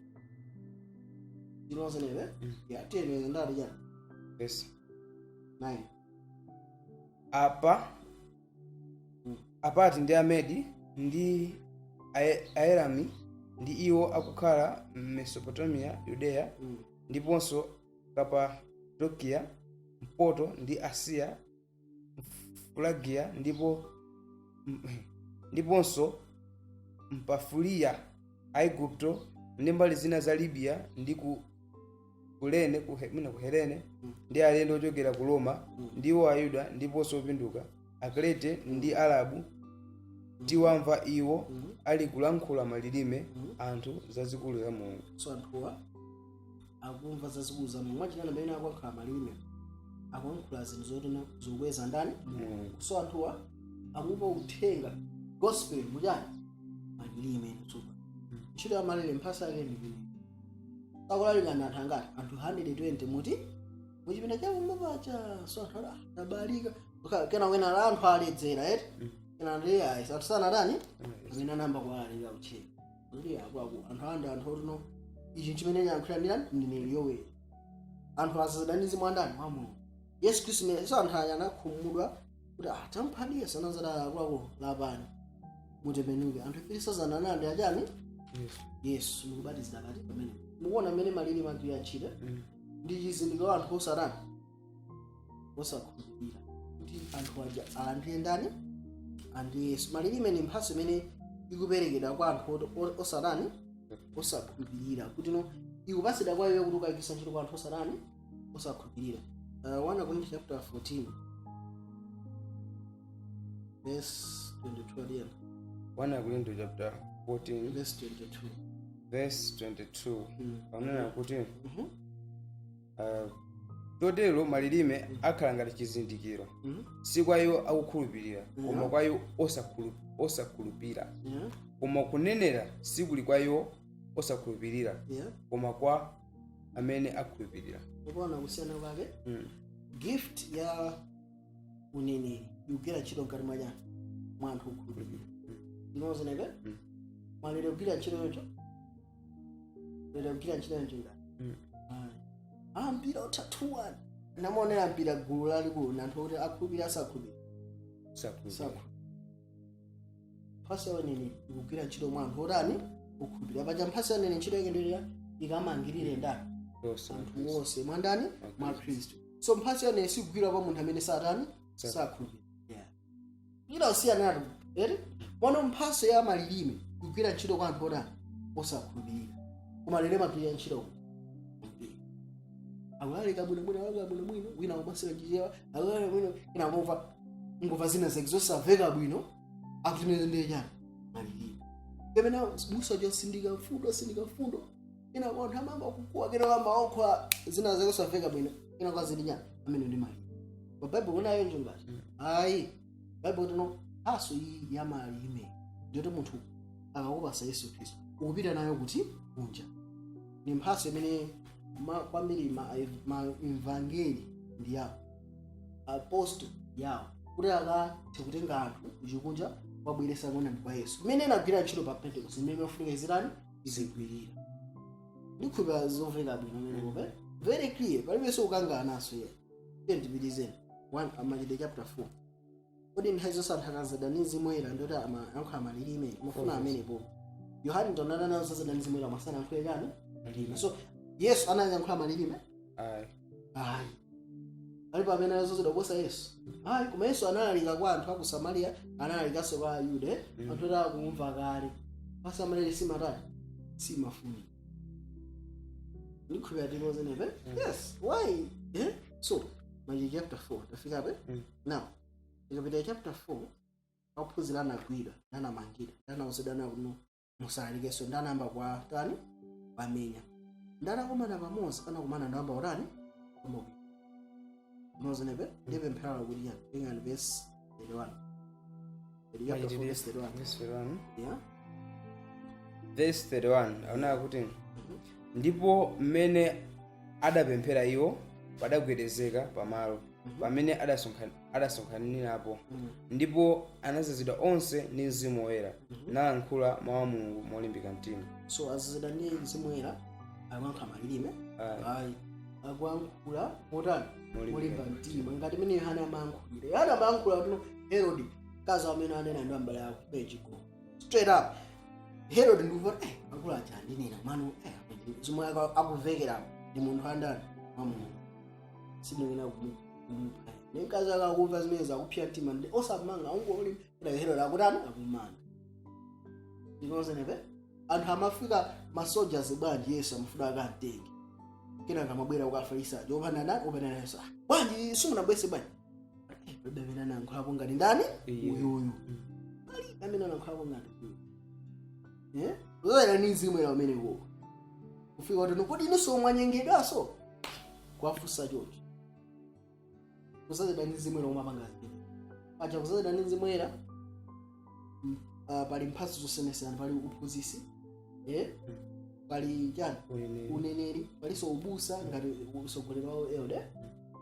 ndinozenebe. Ya, tiyeni, ndati chani? Yes. 9. Apa Apati ndi Amedi ndi Aelami ndi iwo akukhala Mesopotamia, Yudeya, ndiponso Kapadokiya, Mpoto ndi Asiya, Fulagiya ndiponso Mpafuliya, Aigupto ndi mbali zina za Libiya ndi ku Kurene, mwina ku Helene, ndi alendo ochokera ku Roma, ndiwo Ayuda ndiponso opinduka, Akrete ndi Arabu, tiwamva iwo ali kulankhula malilime anthu zazikulu za Mulungu. So anthuwa akumva zazikulu za Mulungu. Mwachinana, pamene akuyankhula malilime, akuyankhula zinthu zotena zokweza ndani? Mulungu. So anthuwa akumva uthenga, gospel, muchani? Malilime. Tsoka ntchito ya malilime, mphatso yake ndi imene akulalikana. Anthu angati? Anthu 120 muti muchipinda chawo mapacha. So anthu ala tabalika kena wena la anthu aledzera eti. Kena ndi ayi, anthu sanatani, amene anayamba kuwalalika uthenga ndi akuluakulu, anthu andi anthu otino ichi chimene nyankhula ndani? Mneneri Yoweli. Anthu azazidanizi mwandani? Mwa Mulungu Yesu Khristu mene. So anthu aya anakhumudwa kuti ah, tamphani Yesu. Anazati, akuluakulu, lapani, mutembenuke. Anthu 3000 anandi achani? Yesu ndikubatizira pati pamene mukuona mmene malilime agwira ntchito. Ndi chizindikiro anthu osatani? Osakhulupirira, kuti anthu aja alandire ndani? Andi Yesu. Malilime ni mphatso imene ikuperekedwa kwa anthu osatani? Osakhulupirira, kuti no ikupatsidwa kwa iwe kuti ukayigwiritsa ntchito kwa anthu osatani? Osakhulupirira. 1 Corinthians chapter 14 verse 22 aliyena. 1 Korinto chapter 14 verse 22. Verse 22. Panena kuti, chotero malilime akhala ngati chizindikiro, si kwa iwo akukhulupirira, koma kwa iwo osakhulupirira. Koma kunenera sikuli kwa iwo osakhulupirira, koma kwa amene akhulupirira. Ukuona kusiyana kwake? Gift ya uneneri ikugwira ntchito mkati mwa chani? Mwa anthu okhulupirira. Ndinozeneke. Malire kugwira ntchito yocho, lero kugwira ntchito yocho ngati ah, mpira utatuwa namaonera mpira, gulu lalikulu na anthu okuti akhulupirira, asakhulupirira? Sakhulupirira. Sakhulupirira. Mphatso ya uneneri ikugwira ntchito mwa anthu otani? Okhulupirira. Paja mphatso ya uneneri ntchito yake ndiyo ikamangirire ndani? Onse. Anthu onse mwandani? Mwa Khristu. So mphatso ya uneneri sikugwira kwa munthu amene satani? Sakhulupirira. Yeah. Ila usiyanatu eri pano, mphatso ya malilime kugwira ntchito kwa anthu otani? Osakhulupirira. Koma lero imagwira ntchito akulalika bwinobwino, akulalika bwinobwino, wina akumasira Chichewa, akulalika bwino, ina akumva ngumva zina zake zosamveka bwino, akuti mene ndiye chani? Malilime. Pamene busa chosindika mfundo, sindika mfundo, ina kwa anthu amamba kukuwa, kena wamba okhwa zina zake zosamveka bwino, ina kwa zili nyani amene ndi malilime. Pa Bible kunayo njo ngati ayi, Bible tino mphatso iyi ya malilime ndiyoti munthu akakupasa Yesu Khristu ukupita nayo kuti kunja. Ni mphatso imene kwambiri ma evangeli ndi yawo, apostle yawo, kuti akathe kutenga anthu kuchikunja kwabweresa kuonani kwa Yesu, imene inagwira ntchito pa Pentecost, imene imafunika izitani? Izigwirira. Ndikhulupira zomveka bwino menekope, very clear, palibenso kukangana ye. Ndipitizeni 1 Machitidwe chapter 4. Kodi nthawi zonse anthu akazadwa ndi Mzimu Woyera ndoti amayankhula malilime? Mufuna amenepo Yohane ndonana nazo zazadwa ndi Mzimu Woyera, masanayankhule chani? Malilime. So Yesu anayankhula malilime? Ayi. Ayi. Alipo amene anazozedwa kuposa Yesu? Ayi. Koma Yesu analalika kwa anthu aku Samariya, analalikanso kwa Ayuda, eh? Anthu oti akumva kale pasamalire simatali simafuni. Ndikhulupira tinozenepe. Yes, why, eh? So Machitidwe chapter 4 tafikape. Now tikapita chapter 4, ophunzira anagwidwa, anamangidwa, anauzidwa nakuno musalalikenso, ndanamba kwa tani pamenya, ndanakumana pamodzi, anakumana ndamba utani? Pamodzi nozenepe. Ndipempheralo kuti yani, ingani verse 31. Chapter 4 verse 31. Verse 31. Yeah. Verse 31 aoneka kuti, "Ndipo mmene adapemphera iwo, padagwedezeka pamalo pamene adasonkhanirapo, ndipo anadzazidwa onse ndi Mzimu Woyera, nalankhula mawu a Mulungu molimbika mtima." So adzazidwa ndi Mzimu Woyera, akuyankhula malilime. Ayi. Ayi, akuyankhula motani? Molimba. Molimba mtima, ngati mene Yohana amayankhulira. Yohana amayankhula kuti Herod, mkazi amene anena ndi ambale ako pechiko straight up. Herod ndikuva eh akulu aja andinena mano zomwe akuvekera ndi munthu andani wa Mulungu, sindingena kumupha. Ne mkazi akakumva zimene zakupsya mtima ndi osamanga ungoli ila Herod akutani? Akumanga. Ndinozenepe anthu amafika masoldiers bwanji? Yesu amafuna akamtenge, kenaka amabwera kukafarisa opanda ndani? Opanda Yesu. "Ah, bwanji simunabwese bwanji?" "Eh, palibe amene anayankhulapo ngati ndani?" Iye. "Uyuyu, palibe amene anayankhulapo ngati uyu." Eh, zoyera ni mzimu era umene kuko kufika kuti, "Kodi inunso mwanyengedwaso?" Kwafunsa choncho. Kuzazidwa ndi mzimu era umapanga zimene paja. Kuzazidwa ndi mzimu era, pali mphatso zosiyanasiyana. Pali uphunzitsi, eh? Pali chani? Uneneri. Uneneri. Palinso ubusa ngati usogoleri wawo elder.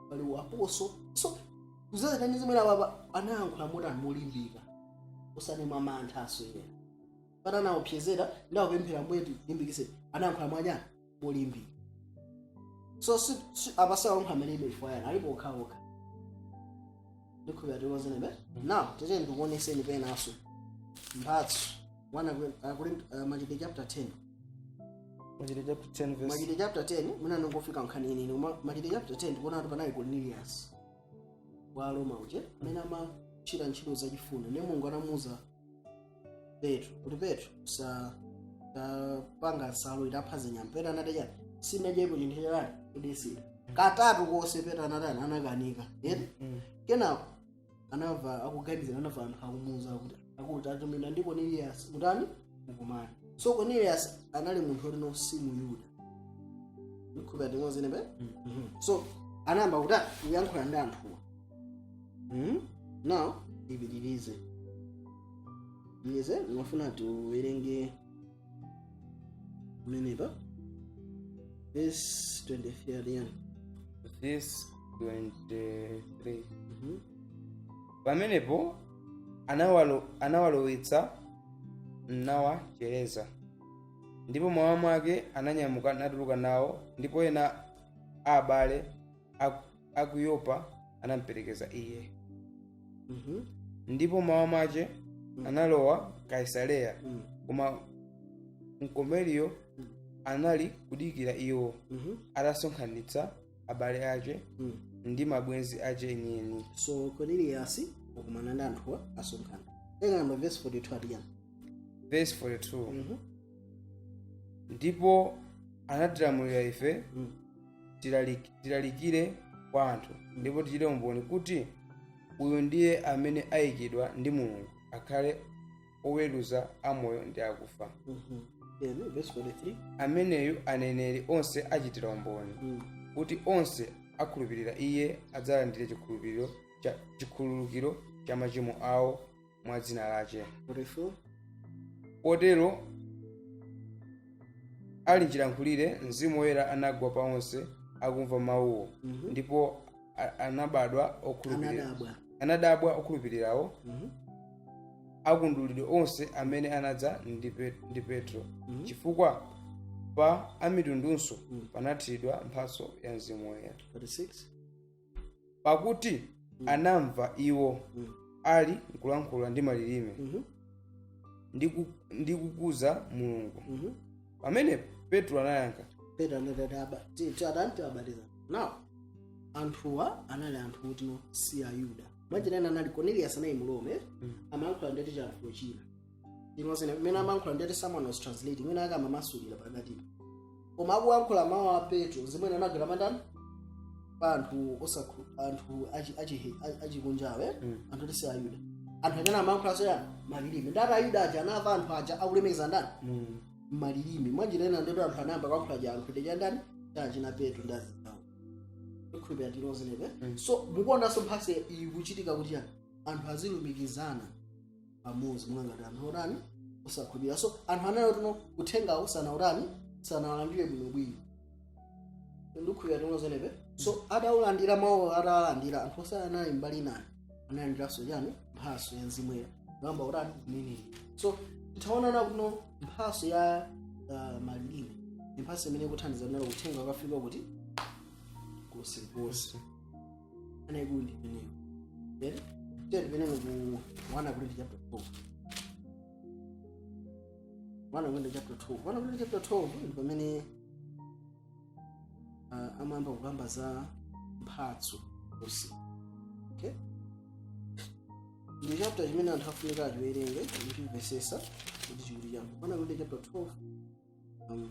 Pali uaposo. So kuzazidwa ndi mzimu era papa anayankhula motani? Molimbika, osati mwa mantha aso iye patanaopsezera ndawapemphera mbwetu limbikise. Anayankhula mwanyani? Molimbika. So si, apasawankha malime chifukwa yani alipo okhaokha. Ndikhulupira tikuzenebe. Now tete ndikuoneseni penaso mphatso 1 Machitidwe chapter 10. Machitidwe chapter 10 verse Machitidwe chapter 10, mwina ndingofika nkhani inini. Koma Machitidwe chapter 10 tikuona kuti panali Cornelius wa Roma uje amene amachita ntchito zachifundo, ndiye Mulungu anamuuza Petro kuti, "Petro, usapanga nsalu itapha zinyama." Petro anati chani? "Sindinadyepo chinthu chalani kudesera." Katatu konse Petro anatani? Anakanika yeti. Kenako anamva akuganizira, anamva anthu akumuuza kuti akuti atumidwa ndi Cornelius, mutani? Mukumani. So Cornelius anali munthu woti no si Muyuda. Ndikhulupira timozenepe. So anayamba kuti kuyankhula ndi anthuwa. Now ipitirize ize, ndimafuna tiwerenge kumenepa verse 23 aliyani. Verse 23. Pamenepo Pamenepo anawalowetsa nawachereza, ndipo mmawa mwake ananyamuka natuluka nawo, ndipo ena a abale aku Yopa anamperekeza iye. Ndipo mmawa mwache analowa Kaisareya, koma Korneliyo anali kudikira iwo, atasonkhanitsa abale ache ndi mabwenzi ache enieni. So Cornelius wakumana ndi anthuwa, asonkhana. Engamba verse 42 atiyani? Verse 42. "Ndipo anatilamulira ife tilalikire kwa anthu, ndipo tichite umboni kuti uyu ndiye amene ayikidwa ndi Mulungu akhale oweruza amoyo ndi akufa." Yeah, verse 43. "Ameneyu aneneri onse achitira umboni, kuti onse akhulupirira iye adzalandire chikhulupiriro cha chikhululukiro cha machimo awo mwa dzina lache." 44. "Potero ali nchilankhulire, Mzimu Woyera anagwa pa onse akumva mawuwo, ndipo anabadwa okhulupirira." Anadabwa. Anadabwa okhulupirirawo akundulidwe onse amene anadza ndi Petro, chifukwa pa amitundunso panathiridwa mphatso ya Mzimu Woyera. 46. "Pakuti anamva iwo ali nkulankhula ndi malilime ndi kukuza Mulungu. Pamene Petro anayankha." Petro anati atani? Tiwabatiza. Now anthuwa anali anthu kuti no si Ayuda. Mwachitena anali Cornelius anali Mrome, amayankhula ndeti chanthu china. Imozene mmene amayankhula ndeti someone was translating, mwina ake amamasulira pakatipo, koma akuyankhula mawu a Petro zimene anagwira mandani pa anthu osakhu anthu achikunjawe, anthu oti si Ayuda. Anthu achana amayankhula soya malilime, ndati Ayuda aja anamva anthu aja akulemekeza ndani? Malilime. Mwanjira ina ndeto anthu anayamba kuyankhula chiyankhulo cha ndani? Chachina Petro ndi azinzawo. Ndikhulupirira tinozenepe. So mukuonanso mphatso iyi kuchitika kuti yani Anthu azilumikizana pamodzi monga ngati anthu otani? Osakhulupirira. So anthu anayo tuno uthengawo sanautani, sanawalandire bwinobwino. Ndikukhulupirira tinozenepe. So ataulandira mawu, atawalandira anthu osana anali mbali naye, analandiranso chani? Mphaso ya Mzimu Woyera, kuyamba utani? Kunenera. So titaonana kuno mphaso ya malilime ndi mphaso imene ikuthandiza kunena uthenga ukafika kuti konsekonse. Anayikulu ndi imeneyo. Then tiye ku 1 Corinthians chapter 12. 1 Corinthians chapter 12, 1 Corinthians chapter 12 ndi pamene amayamba kukamba za mphatso zonse. Okay, ndi chapter chimene anthu afunika achiwerenge ndikuchimvesesa kuti chikuti chani. 1 Corinthians chapter 12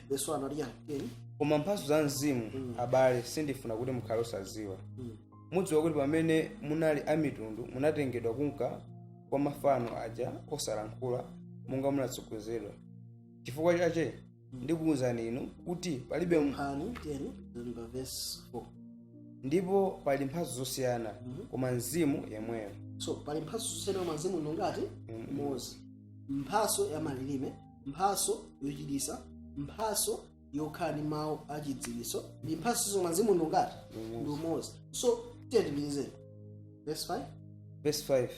verse 1 ati chani? Tiyeni. Koma mphatso za mzimu, abale, sindifuna kuti mukhale osaziwa. Mudziwa kuti pamene munali amitundu munatengedwa kunka kwa mafano aja osalankhula, monga munatsogozedwa. Chifukwa chache ndikuwuzani inu kuti palibe Nkhani, tiyeni pa verse 4. Ndipo pali mphatso zosiyana, koma mzimu yemweyo. So pali mphatso zosiyana, koma mzimu ngati mmodzi. Mphatso ya malilime, mphatso yochiritsa, mphatso yokhala ndi mawu achidziwitso, ndi mphatso zomwe mzimu ngati ndi umodzi. So tiye tipitizeni verse 5. Verse 5.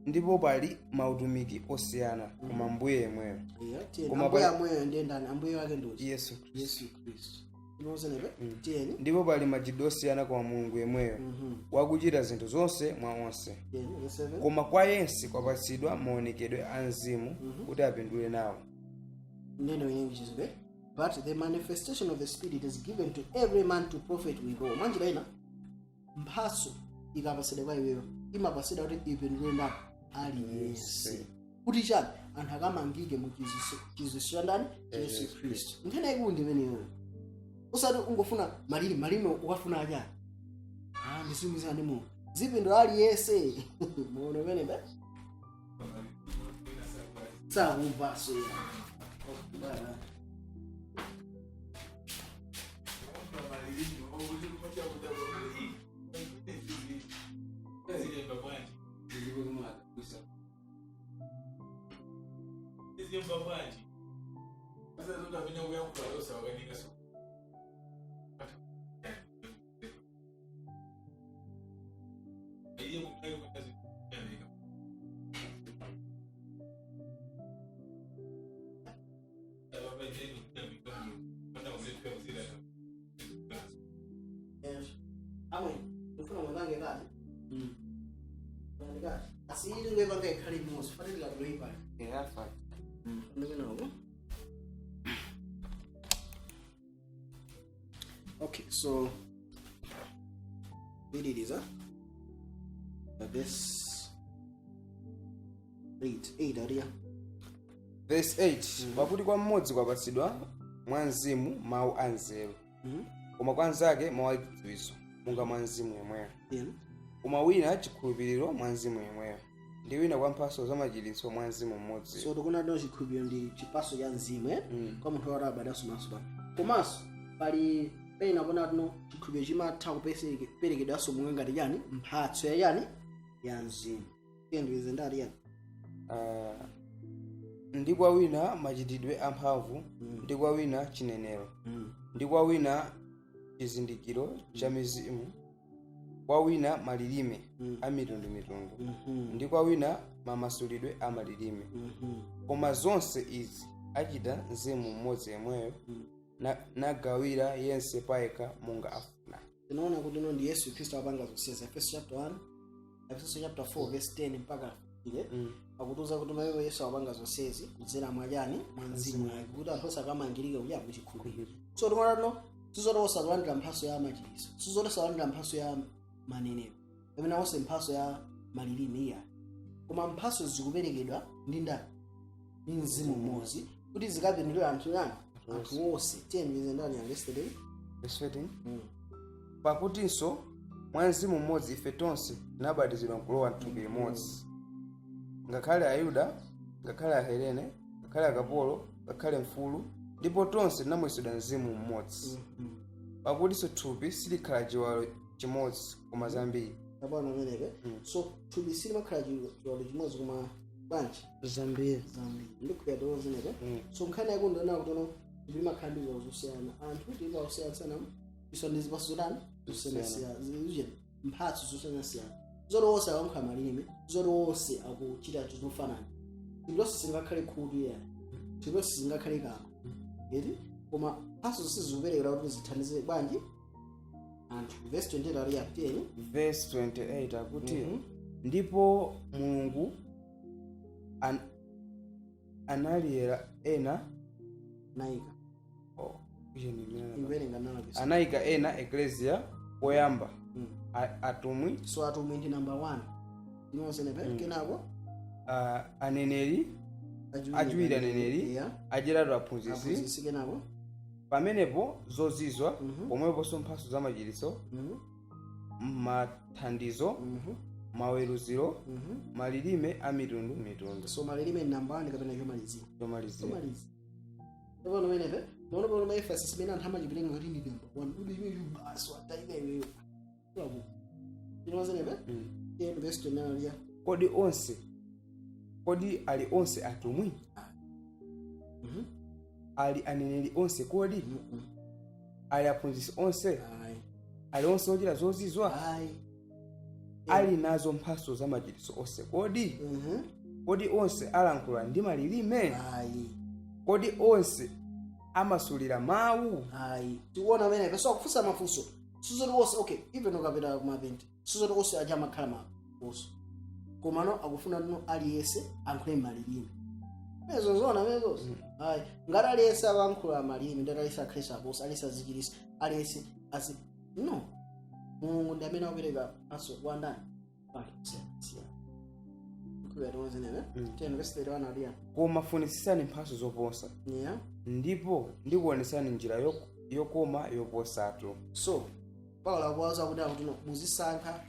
Ndipo pali mautumiki osiyana, koma mbuye yemweyo. Yeah, tiyeni. Koma Ambuye amweyo ndiye ndani? Ambuye wake ndi uti? Yesu Khristu. Yesu Khristu. Tinozenepe, tiyeni. Ndipo pali machitidwe osiyana, koma Mulungu yemweyo wakuchita zinthu zonse mwa onse. Tiyeni verse 7. Koma kwa yense kwapatsidwa maonekedwe a mzimu kuti apindule nawo. Neno in English is okay. "But the manifestation of the Spirit is given to every man to profit withal." Mwanjira ina, mphatso ikapatsidwa kwa iweyo, imapatsidwa kuti ipindule ndani? Aliyense. Kuti chani? Anthu akamangike mu chiziso cha ndani? Yesu Khristu. Nkhani yaikulu ndi imeneyo. Usati ungofuna malilime, malilime ukafuna achani? Ah, ndizimizana ndi Mulungu. Zipindula aliyense. Muono pamene ba? Sakumvaso ya. Oh, bwana. Yes. Amwe, ufuna mwangange kati? Mwangange kati. Asiyili ngepanga ikhale imodzi, fanele likuloyipa. Ndikunawo. Okay, so pitiriza verse 8, 8 ariya. Verse 8. Pakuti kwa mmodzi kwapatsidwa mwa mzimu mawu a nzeru, koma kwa nzake mawu a chidziwitso monga mwa mzimu yemweyo, koma wina chikhulupiriro mwa mzimu yemweyo, ndi wina kwa mphatso za machiritso mwa mzimu mmodzi. So tikuona tino chikhulupiriro ndi chipaso cha mzimu, eh? Kwa munthu woti abadaso maso pano, komanso pali pena pona tino chikhulupiriro chimatha kuperekedwanso monga ngati chani? Mphatso ya chani? Ya mzimu. Tiyendekeze ndati yani? Ah, ndi kwa wina machitidwe amphamvu, ndi kwa wina chinenero, ndi kwa wina chizindikiro cha mizimu, kwa wina malilime a mitundumitundu, ndi kwa wina mamasulidwe a malilime. Koma zonse izi achita mzimu mmodzi yemweyo, nagawira yense payekha monga afuna. Tinaona kuti ino ndi Yesu Khristu apanga zonsezi. Efeso chapter 1, Efeso chapter 4 verse 10 mpaka 15 akutiuza kuti mayewo Yesu apanga zonsezi kudzera mwa chani? Mwa mzimu wake, kuti anthu osakamangirike kuja muchikhulupiriro. So tikuona tino sizoti osakulandira mphatso ya machiritso, sizoti osalandira mphatso ya manenero, kapena onse mphatso ya malilime, iya. Koma mphatso zikuperekedwa ndi ndani? Ndi mzimu mmodzi, kuti zikapindulire anthu yani? Anthu onse. Tiyeni ndani ya yesterday. Verse 13. Pakutinso mwa mzimu mmodzi ife tonse tinabatizidwa nkulowa mthupi limodzi, ngakhale Ayuda, ngakhale Ahelene, ngakhale akapolo, ngakhale mfulu, ndipo tonse tinamwetsedwa mzimu mmodzi. Pakutinso thupi silikhala chiwalo Chimodzi koma zambiri. Apano amenepe. So thupi silimakhala chiwalo chimodzi koma bwanji? Zambiri. Zambiri. Ndikhuya tozenepe. So nkhani yako ndona kuti no thupi limakhala ndi ziwalo zosiyana, anthu tili osiyanasiyana, iso ndi zipatso zotani? Zosiyanasiyana, zije mphatso zosiyanasiyana, zoti onse akuyankhula malilime, zoti onse akuchita zofanana. Thupi lonse singakhale khutu ya thupi lonse singakhale kamwa eti, koma mphatso zonse zikuperekera kuti zithandize bwanji anthu. Verse 28 ali yapiteni. Verse 28 akuti, ndipo Mulungu analiyera ena Nayika. Oh, iye ni mwana. Imverenga nalapisa. Anayika ena eklesia poyamba atumwi. So atumwi ndi number one ndinozenepe. Kenako? Aneneri, achiwiri aneneri, achitatu aphunzitsi, aphunzitsi. Kenako? Pamenepo zozizwa, pomweponso mphatso za machiritso, mathandizo, maweruziro, malilime a mitundu mitundu. So malilime ni number one kapena chomalizira? Chomalizira. Chomalizira. Pano menepe maono pano ma emphasis imene anthu amachipereka kuti ndi number one kuti iwe basi watayika iweyo kulaku ndinozenepe. 10 verse 29 ya. Kodi ali onse atumwi? Ali aneneri onse kodi? Ali aphunzitsi onse? Ayi. Ali onse ochita zozizwa? Ayi. Ali nazo mphatso za machiritso onse kodi? Kodi onse alankhula ndi malilime? Ayi. Kodi onse amasulira mawu? Ayi. Tikuona amenepe. So akufunsa mafunso, sizoti onse. Okay, even ukapita kumapenti, sizoti onse aja amakhala mafunso, komano akufuna no aliyense ankhule malilime. Mezo zona mezo. Ayi, ngati aliyense akankhula malilime, ndati aliyense akhale aposa, aliyense azichirisa, aliyense azi no. Mulungu ndi amene akupereka mphatso kwa ndani? Anthu osiyanasiyana. 10 verse 31 aliya. Koma funisisani mphatso zoposa, ndipo ndikuonesani njira yokoma yoposatu. So Paulo akuwauza kuti akuti no muzisankha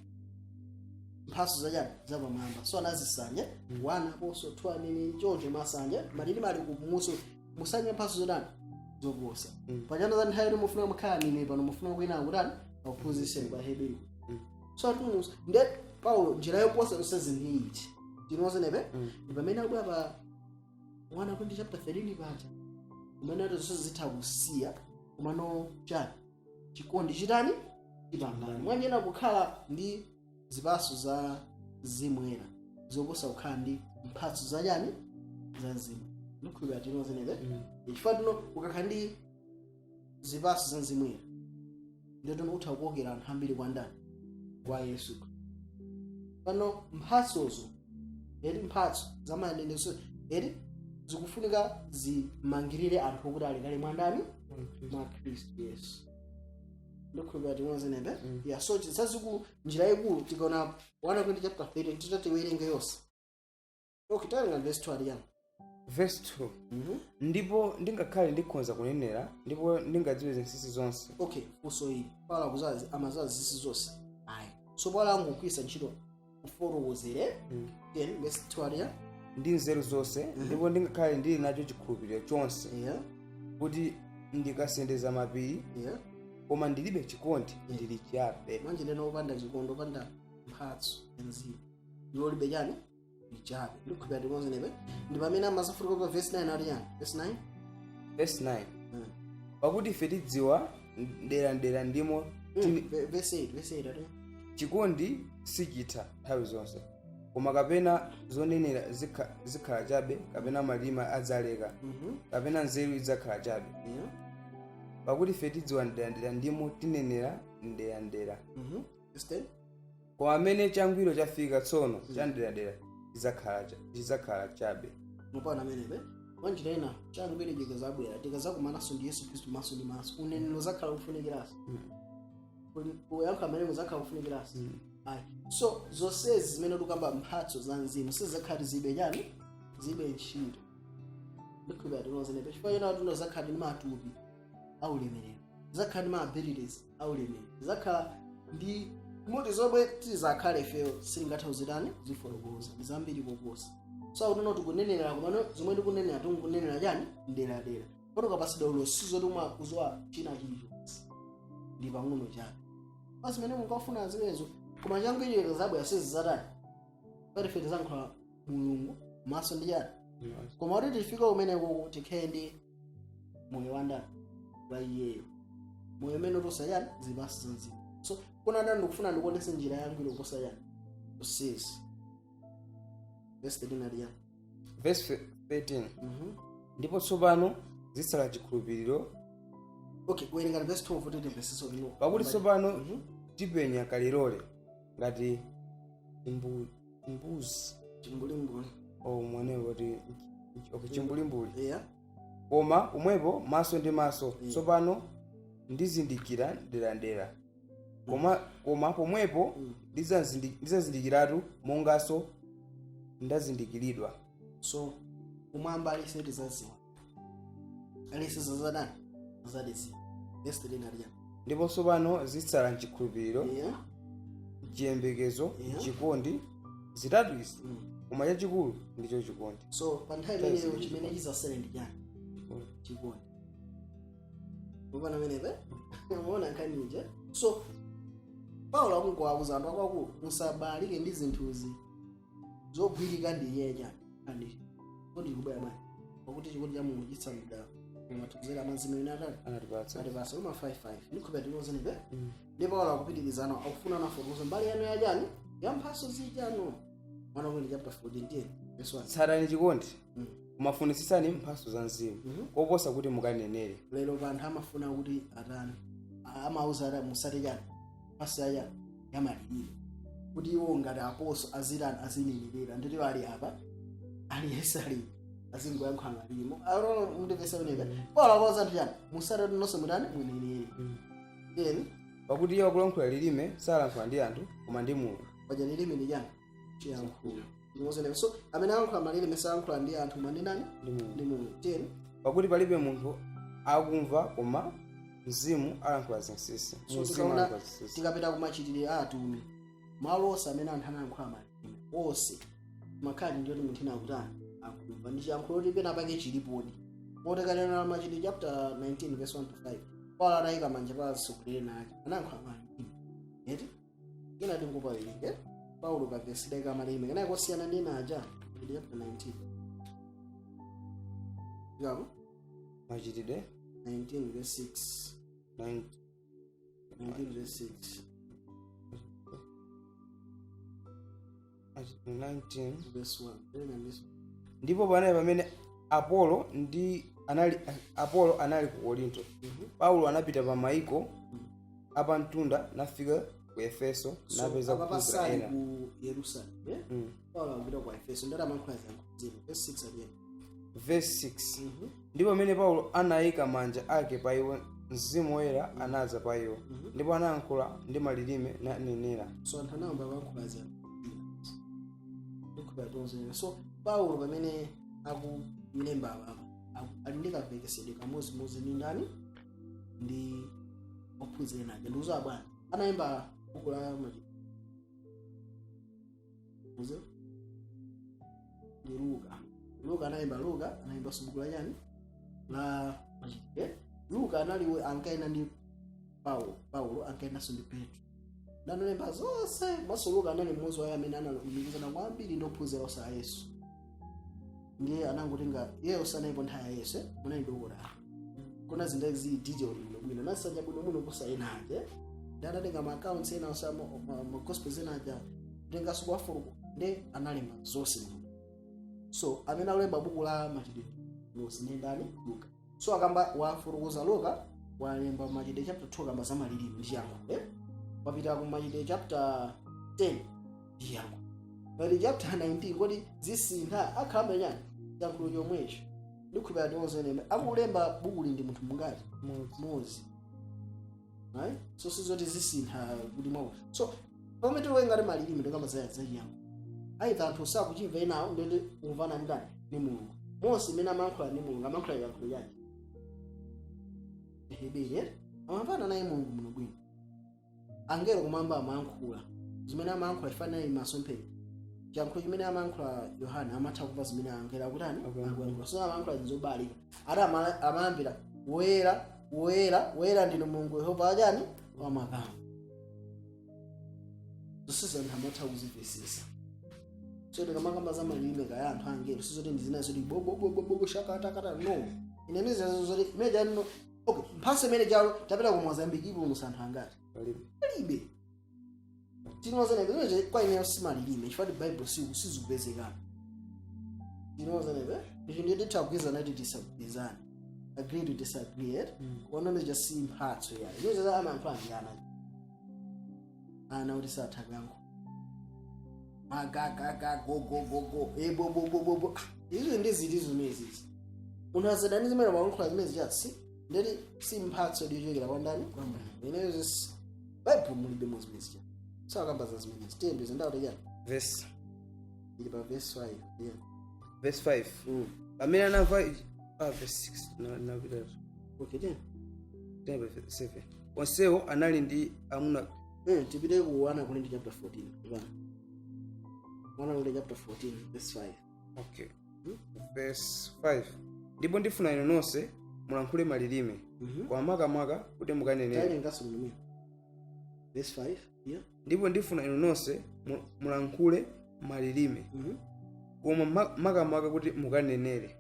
mphatso zachani? Zapamwamba. So anazisanje 1 apostle, 2 aneneri, choncho masanje malilime ali kumuso. Musanje mphatso zotani? Zoposa. Pachana za nthawi mufuna mukhala aneneri, pano mufuna kwina akutani? Akuphunzitseni kwa Hebrew. So atumusa nde Paulo njira yoposa zonse zinthu tinozenepe. Ndi pamene akubwera pa 1 Korinto chapter 13 paja, kumene ati zonse zitha kusiya, komano chani? Chikondi chitani? Chipambane. Mwanjena kukhala ndi zipatso za zimwera zoposa kukhala ndi mphatso zachani? Za mzimu. Ndikhulupirira tinozenepe. Chifukwa tino ukakhala ndi zipatso za mzimwera, nditino utha kukokera anthu ambiri kwa ndani? Kwa Yesu. Pano mphatsozo eti, mphatso zamayendeneso eti, zikufunika zimangirire anthu okuti alekale mwa ndani? Mwa Khristu Yesu. Ndikhulupirira tinozenepe. Ya, so zazikulu, njira ikulu, tikaona 1 Korinto chapter 13, titati tiwerenge yonse. Okay, tawerenga verse 2 aliyani. Verse 2: Ndipo ndingakhale ndikhoza kunenera, ndipo ndingadziwe zinsinsi zonse. Okay, funso ili, Paulo akuzazi amazazi zinsinsi zonse? Ayi. So Paulo angogwiritsa ntchito kufotokozere. Then verse 2 aliya. Ndi nzeru zonse, ndipo ndingakhale ndili nacho chikhulupiriro chonse kuti ndikasendeza mapiri, koma ndilibe chikondi, ndili chabe. Manje ndena opanda chikondi, opanda mphatso ya mzimu, ndilolibe chani? Ndi chabe. Ndikhulupirira timozenepe. Ndi pamene amazafunika pa verse 9 ali yani? Verse 9. Verse 9: Pakuti ife tidziwa mderamdera ndimo Verse 8, verse 8 ali. Chikondi sichitha nthawi zonse, koma kapena zonenera zikhala chabe, kapena malilime adzaleka, kapena nzeru idzakhala chabe. Pakuti ife tidziwa mderamdera ndimo tinenera mderamdera. Verse 10. Koma amene changwiro chafika tsono, cha mderamdera chidzakhala chabe. Mupana amenepe. Mwanjira ina changwiro chikazabwera, tikazakumananso ndi Yesu Khristu maso ndi maso, unenero zakhala kufunikiranso, kuyankha malilime zakhala kufunikiranso? Ayi. So zonsezi zimene tikamba, mphatso za mzimu, sizakhala zibe chani? Zibe ntchito. Ndikhulupirira tinozenepe. Chifukwa chena tuno zakhala ndi matupi aulemerero, zakhala ndi ma abilities aulemerero, zakhala ndi muti zomwe tizakhale ifeyo sitingathe kuzitani? Zifotokoza ndi zambiri koposa. So akuti tikunenera, komano zomwe ndikunenera, tikunenera chani? Mderadera. Pano ukapasidwa ulosi, sizoti umwe kuzowa china chilichonse, ndi pang'ono chabe. Basi mene munkafuna zimenezo, koma changwiro zabwera sizizatani pati ife tizayankhula Mulungu maso ndi chani. Koma kuti tifike kumeneko, tikhale ndi moyo wandani? Wa iyeyo, moyo umene utosa chani? Zipatso za mzimu. So kuna ndani ndikufuna ndikuonese njira yangwiro kuposa chani? Kusisi verse 13 ali chani? Verse 13. Ndipo tsopano zitsala chikhulupiriro. Okay, werenga verse 12 kuti timveseso lino. Pakuti tsopano tipenya kalilole ngati mbuzi. Chimbulimbuli. O, mwanewo kuti, okay, chimbulimbuli. Koma pomwepo maso ndi maso. Tsopano ndizindikira mderadera, koma pomwepo ndidzazindikiratu monganso ndazindikiridwa. So kumwamba alise tizaziwa, alise zazadani zazadiziwa. Verse 13 ali chani? Ndipo tsopano zitsala mchikhulupiriro, chiyembekezo, chikondi, zitatu izi, koma chachikulu ndicho chikondi. So pa nthawi imeneyo chimene chizasere ndi chani? Chikondi. Mupana menepe muona nkhani ija. So Paulo akungowauza anthu akwaku, musabalike ndi zinthuzi zogwirika ndi iye chani andi chikondi chikubwera bwanji? Pakuti chikondi cha Mulungu chitsanulidwa matuzera amazimu ene atali anatipatsa. Atipasa. Roma 5:5 ndikhupira tinozenepe. Ndi Paulo akupitirizana, akufuna nafotokoza mbali yanu yachani? Ya mphatso zichano. Mwana mwini chapter 14, ndiye verse 1. Tsatani chikondi, koma funisitsani mphatso za mzimu, koposa kuti mukanenere. Lero panthu amafuna kuti atani? Amauza ati musate chani? Mphatso ya yamalilime, kuti iwo ngati aposo azitani? Azinenerera. Nditi ali apa aliyense ali azingoyankhula malilime. Arono mundipesa pamenepa. Paulo akuwauza anthu chani? Musate nonse mutani? Munenere. Then Pakuti iye wakulankhula lilime salankhula ndi anthu, koma ndi Mulungu. Paja lilime ndi chani? Chiyankhulo. Ndimozenepo. So amene ayankhula malilime sayankhula ndi anthu, koma ndi ndani? Ndi Mulungu. Ndi Mulungu. Then Pakuti palibe munthu akumva, koma mzimu alankhula zinsinsi. So Mzimu alankhula zinsinsi. Tikapita kumachitidwe a atumwi, malo onse amene anthu anayankhula malilime onse makhala ndiyoti munthu ina akutani? Akumva. Ndi chiyankhulo kuti pena pake chilipodi. Potekanena Machitidwe chapter 19 verse 1 to 5, Paulo atayika manja pa atsogoleri ake anayankhula malilime eti ina tinkupawerenge Paulo pa verse idayika malilime kenako kosiyana ndi naja. Machitidwe chapter 19 Yapo? Machitidwe 19 verse 6. 9. 19 verse 6. Machitidwe 19 verse 1. Werenga ndiso. Ndipo panali pamene Apolo anali ku Korinto, Paulo anapita pa maiko apamtunda nafika ku Efeso, So napeza apa kuphunzira pasali ena. ku Yerusalemu, eh? Paulo akupita ku Efeso, ndati amankhula ziyankhulo. Verse 6 again. Verse 6. Ndipo pamene Paulo anayika manja ake pa iwo, Mzimu Woyera anadza pa iwo, ndipo anayankhula ndi malilime nanenera. So anthu anayamba kuyankhula ziyankhulo. So Paulo pamene akulemba apapa, ali ndi kavekesedwe kamozimozi ndi ndani? Ndi ophunzira ena. Ndikuzowa bwana anayimba buku la Machitidwe ndi Luka. Luka anayimba, Luka anayimbanso buku la chani? La Machitidwe. Luka anali ankayenda ndi Paulo, Paulo ankayendanso ndi Petro, ndanolemba zonse. Maso Luka anali mmodzi wa amene analumikizana kwambiri ndi ophunzira onse a Yesu. Ndiye anangotenga iye osanayipo nthawi ya Yesu, munali dokotala kuna zinthu zili detail bwino bwino, nasanja bwino bwino kusa ena aja. Ndi anatenga ma accounts ena osa ma gospels ena aja, kutenganso kwa furuku, ndi analemba zonse bwino. So amene akulemba buku la Machitidwe lonse ndi ndani? Luka. So akamba wafurukuza Luka, walemba Machitidwe chapter 2, kamba za malilime ndi chiyankhulo, eh? Wapita ku Machitidwe chapter 10 ndi chiyankhulo. Pali chapter 19, kodi zisintha? Akhalamba chani? Chiyankhulo chomwecho. Ndikhulupirira tionse akulemba bukuli ndi munthu mungati? Mmodzi, right? So sizoti zisintha kuti mwawo. So pamene tikuwerenga ngati malilime, ndikamba za zachiyankhulo, aitha anthu sakuchimva enawo, ndende kumvana ndani? Ndi Mulungu. Mose imene amayankhula ndi Mulungu, amayankhula chiyankhulo chake Heberi, eh? Amamvana naye Mulungu muno bwino. Angelo kumwamba amayankhula zimene amayankhula ifanira masomphenya. Chiyankhulo chimene amayankhula Yohana, amatha kumva zimene angelo akutani? Akuyankhula. So amayankhula zobalika ati amayambira woyera, woyera, woyera ndinu Mulungu Yehova achani? Wamakamu. Zonse anthu amatha kuzimvesesa. So tikamakamba za malilime kaya anthu angelo, sizoti ndi zina zoti bobobobobo shakatakata, no. Ine mizezo zoti imene chano, okay, mphaso imene chalo tapita ku Mozambique, ipulumutsa anthu angati? Palibe. Palibe. Tinozana imene kwa ineyo simalilime, chifukwa Bible sizikupezekana. Tinozana ichi ndiye titha kugwizana kuti tisagwizane, agree to disagree, eh? Kuona meja si mphatso yayo. Izo za amayankhula ndi ana, ana kuti satha kuyankhula magagaga gogogogo ebobobobobo. Izo ndi ziti zimenezi? Munthu azadani zimene mayankhula zimene zicha si ndeti si mphatso yochokera kwa ndani? Kwa Mulungu. Ineyo Bible mulibe mo zimene zicha, sakamba za zimenezi. Tiyembeze ndawo tachani? Verse Ili pa verse 5, yeah. Verse 5. Pamene anamva verse 6 napita. Okay, ten. Ten pa verse 7. Onsewo anali ndi amuna. Tipite ku 1 Korinto chapter 14. Ipana 1 Korinto chapter 14 verse 5. Okay, verse 5: Ndipo ndifuna inu nonse mulankhule malilime, koma makamaka kuti mukanenere. Tayilenganso mnumwe verse 5, yeah. Ndipo ndifuna inu nonse mulankhule malilime, koma makamaka kuti mukanenere.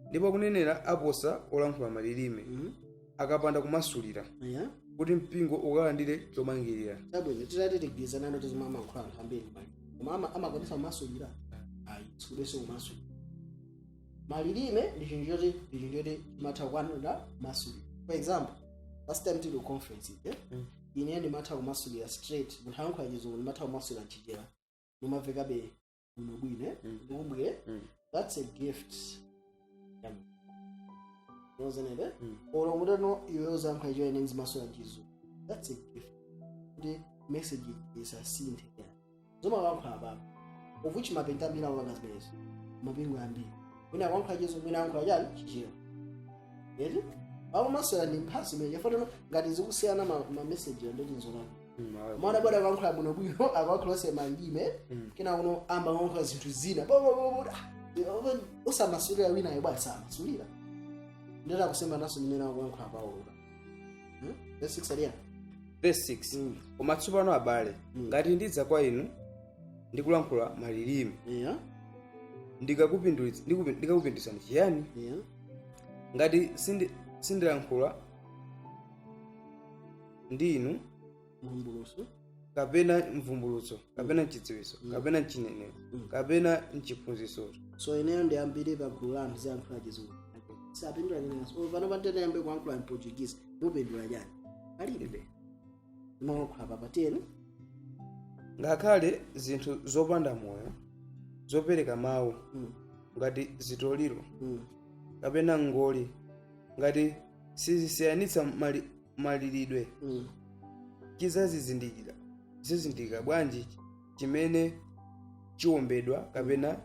Ndipo kunenera aposa olankhula malilime, akapanda kumasulira, kuti mpingo ukalandire chomangirira. Chabwino, titati tigwirizana kuti zomwe amayankhula anthu ambiri ndi malilime, koma amakwanisa kumasulira? Ayi, sikubenso kumasulira. Malilime ndi chinthu choti chimatha kukwanira kumasulira. For example, last time tili ku conference, eh? Ine ndimatha kumasulira straight. Munthu ayankhula Chizungu, ndimatha kumasulira Chichewa, ndimamvekabe bwino bwino, eh? Ndikumbukire. That's a gift nozenebe. Olo mutano iwe uzayankhula icho, ine ndizimasula Chizungu, that's a gift kuti message isasinthe. Yani zomwe akayankhula apapo, of which mapenta ambiri akupanga zimenezo, mapingo ambiri, mwina akuyankhula Chizungu, mwina akuyankhula chani? Chichewa, eti? Pakumasula ndi mphatso imene chifukwa ngati zikusiyana ma message, ndoti nzolani. Mwana bwana akayankhula bwinobwino, akayankhula onse malilime, kena kuno amba kuyankhula zinthu zina po, po, po, po, ah, osamasulira winayo bwana samasulira, ndeta kusemba naso mmene akuyankhula Paulo. Verse 6 aliya. Verse 6: Koma tsopano abale, ngati ndidza kwa inu ndikulankhula malilime, ndikakupindulitsani chiyani, ngati sindilankhula ndi inu mvumbulutso, kapena mvumbulutso, kapena mchidziwitso, kapena mchinenero, kapena mchiphunzitso? So ineyo ndi ambiri pa gulu la anthu ziyankhula Chizungu, sapindula chenenso. Pano patene yambe kuyankhula Mportuguese, mupindula chani? Palibe. Imayankhula papa tiyeni. Ngakhale zinthu zopanda moyo zopereka mawu, ngati zitoliro kapena ngoli, ngati sizisiyanitsa malilidwe, chizazizindikira zizindikira bwanji chimene chiwombedwa kapena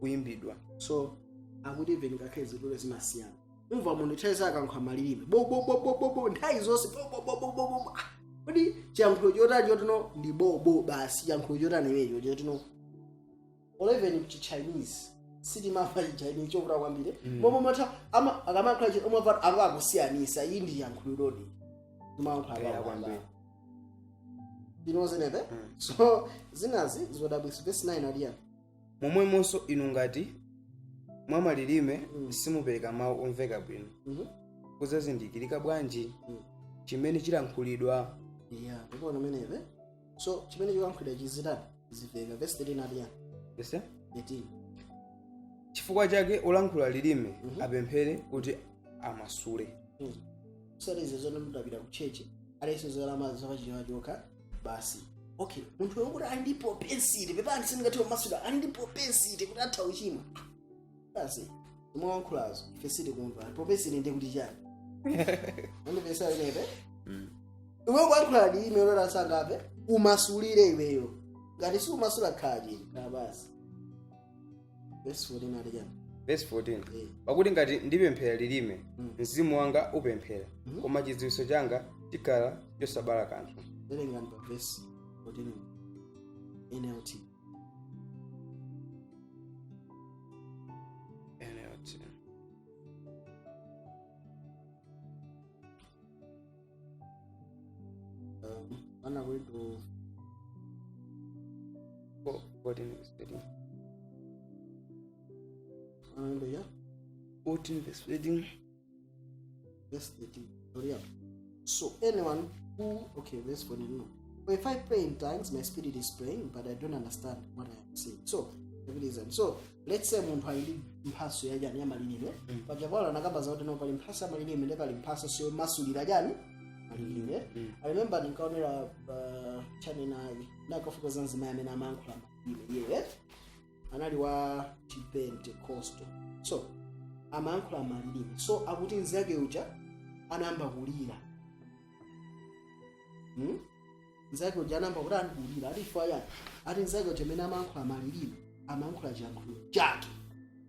kuyimbidwa? So akuti even ngakhale zitoliro zimasiyana. Umva munthu nthawi zakankha malilime bo bo bo bo bo bo, nthawi zonse bo bo bo bo bo bo bo. Ah, kodi chiyankhulo chotani chotino ndi bo bo basi? Chiyankhulo chotani imenecho chotino? Or even chi-Chinese, sitimamva chi-Chinese chokuta kwambiri. Momwe matha ama akamankhula chi umamva apo akusiyanisa, iyi ndi yankhulo lodi imayankhula. Yeah, kwambiri. Tinozenepe. So zinazi zodabwisa. Verse 9 aliya. Momwemonso inu, ngati mwa malilime simupereka mawu omveka bwino, kudzazindikirika bwanji chimene chilankhulidwa? Yeah, ndikuona menepe. So chimene chikuyankhulidwa chizitani? Ziveka. Verse 13 aliya. Verse 13. Chifukwa chake olankhula lilime apemphere kuti amasule. Usati izo zone mudapita ku church aliyense zolama zapachiwa chokha basi. Okay, munthu wokuti ali ndi propensity, pepani, sindingathe kumasula, ali ndi propensity kuti atha uchimwa basi, zomwe wankhulazo ife sitikumva. Propensity ndi kuti chani? Andipesa inepe. Iwe kuyankhula lilime lora sangape, umasulire iweyo. Ngati si umasula, khala chini, khala basi. Verse 14 ali chani? Verse 14: Eh. Pakuti ngati ndipemphera lilime, mzimu wanga upemphera, koma chidziwitso changa chikhala chosabala kanthu. Verengani pa verse 14, NLT. NLT. 1 Korinto 14 verse 13. Hallelujah. 14 verse 13. Verse 13. Hurry up. So anyone who, okay, verse 14, no. For if I pray in tongues, my spirit is praying, but I don't understand what I am saying. So, reason. So, let's say munthu ali mphaso ya chani, ya malilime. Paja Paulo anakamba zakuti no, pali mphaso ya malilime ndi pali mphaso yomasulira chani, malilime. I remember ndinkaonera channel inake, ndakafuka mzimayi amene amayankhula malilime. Iye anali wa Chipentecostal. So, amayankhula malilime. So, akuti nzake uja anayamba kulira. Nzake uja anayamba kuti kulira, ati chifukwa chani? Ati nzake uja amene amayankhula malilime amayankhula chiyankhulo chake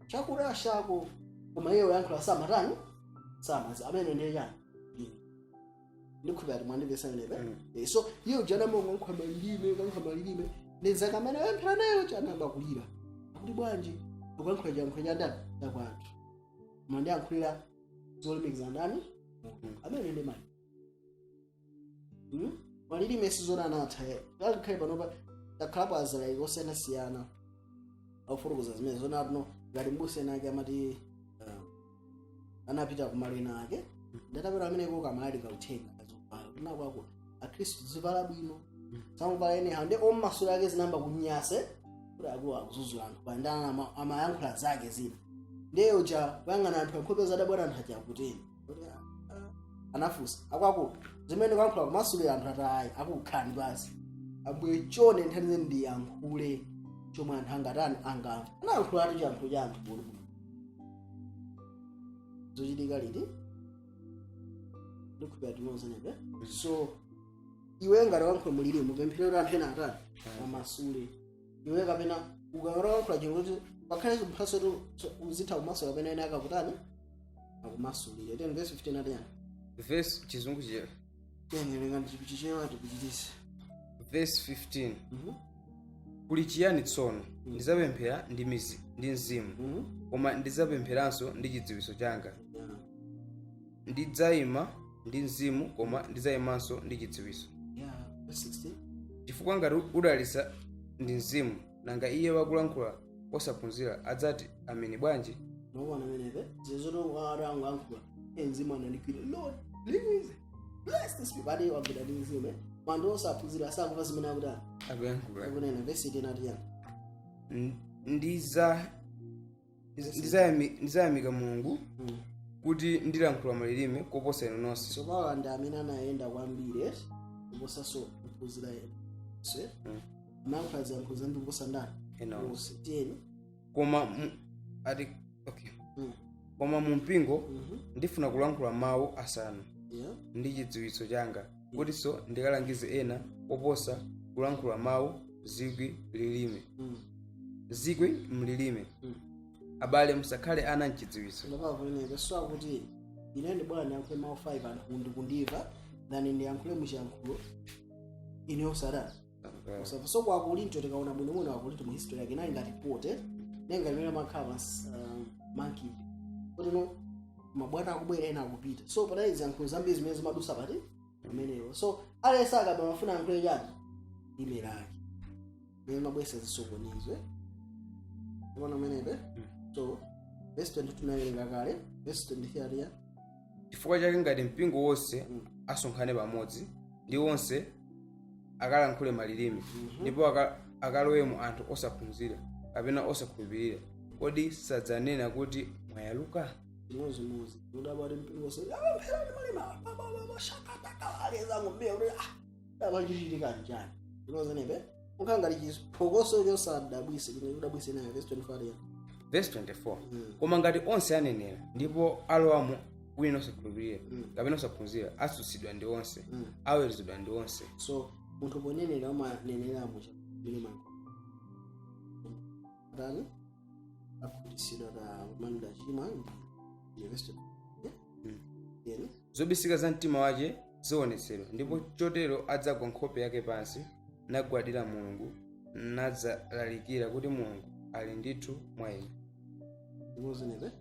chakulashako, koma iye uyankhula samatani, samazi amene ndiye chani, lime. Ndikhupira ati mwandimvesa inepe. So iye uja anayamba kuyankhula malilime, kuyankhula malilime, ndi nzake amene ayankhula naye uja anayamba kulira, akuti bwanji ukuyankhula chiyankhulo cha ndani, chakwanthu, koma ndiyankhulira zolemekeza ndani, amene ndi mali. Malilime sizona anatha, ngakhale panopa takhalapo azalaiki osiyanasiyana akufotokoza zimene zona tuno. Ngati mbusa ena ake amati anapita kumalo ena ake, ndatapita ameneko kamalalika uthenga azovala kunakwako akhristu zivala bwino, samuvala ene ndi ommasula ake zinamba kunyase kuti akuwa akuzuzula anthu pandana amayankhula zake zina. Ndiye uja kuyang'ana anthu ankhope zadabwana, anthu aja akuteni kuti, "Ah, ah." Anafunsa akwako zimene kuyankhula kumasulira anthu atayi akukhalani pansi, ambuye chone nthandize ndiyankhule chomwe anthu angatani, angamve. Anayankhula ati chiyankhulo cha anthu bwinobwino. Zochitika liti? Ndikhupira tinozenepe. So iwe ngati wayankhula mulilime, upemphere kuti anthu ena atani, amasule iwe, kapena ukangati wayankhula chinthu kuti pakhale mphaso uzitha kumasula, kapena ena akakutani, akumasulire. 10 verse 15 ati yani? Verse chizungu chiya. Tiyeni chichewa tipichitise. Verse 15. Kuli chiyani tsono? Ndizapemphera ndi mzimu, koma ndidzapempheranso ndi chidziwitso changa. Ndidzayima ndi mzimu, koma ndidzayimanso ndi chidziwitso. Yeah, verse 16. Chifukwa ngati udalitsa ndi mzimu, nanga iye wakulankhula osaphunzira adzati ameni bwanji? Nokuona menepe zizoto arangu ankhula mzimu anandikwira, "Lord, please bless this people." Ati wagwira ndi mzimu, eh? Anthu osaphunzira sakumva zimene akuti akuyankhula. Akunena. Verse 18 ati yani? Ndizayamika Mulungu kuti ndilankhula malilime koposa inu nonse. So Paulo ndi amene anayenda kwambiri, eh? Kuposanso kuphunzira so amayankhula ziyankhulo zambiri kuposa ndani? Ena onse. Onse. Tiyeni. Koma ati okay. Koma mu mpingo ndifuna kulankhula mawu asanu ndi chidziwitso changa, kutinso ndikalangize ena, koposa kulankhula mawu zikwi lilime zikwi mlilime. Abale, musakhale ana mchidziwitso. Ndapapa pamenepo. So akuti ine ndibwera ndiyankhule mawu 5 anthu ndikundiva than ndiyankhule muchiyankhulo ine osadani osamva. So kwa Akorinto, tikaona bwinobwino Akorinto mu history yake inali ngati port, nenga imene amakhala pa monkey kuti no mabwana akubwera, ena akupita. So panali ziyankhulo zambiri zimene zimadusa pati pamenepo. So aliyense akaba mafuna ayankhule chani, lilime lake, imene mabwesa zisokonezwe. Kuona pamenepe. So verse 22 nawerenga kale. Verse 23 aliya? Chifukwa chake ngati mpingo wonse asonkhane pamodzi ndi onse akalankhule malilime, ndipo akalowemo anthu osaphunzira kapena osakhulupirira, kodi sadzanena kuti mwayaluka? Chimozimozi udabwa ati mpingo wonse apempherani malima shakataka, aleza ngombeya kuti ah, daba chichitika njani chimozenepe unkhala ngati chiphokoso chosadabwise chine kudabwise nayo. Verse 24 aliya? Verse 24. Koma ngati onse anenera, ndipo alowamo wina osakhulupirira kapena osaphunzira, atsutsidwa ndi onse, aweruzidwa ndi onse. So munthu ponenera umanenera mucha mene atani, akhutisidwa ka kumanda chimwa. Verse 24. Yeni. Zobisika za mtima wace zionetsedwa, ndipo chotero adzagwa nkhope yake pansi, nagwadira Mulungu, nadzalalikira kuti Mulungu ali ndithu mwa inu. Chimozenepe.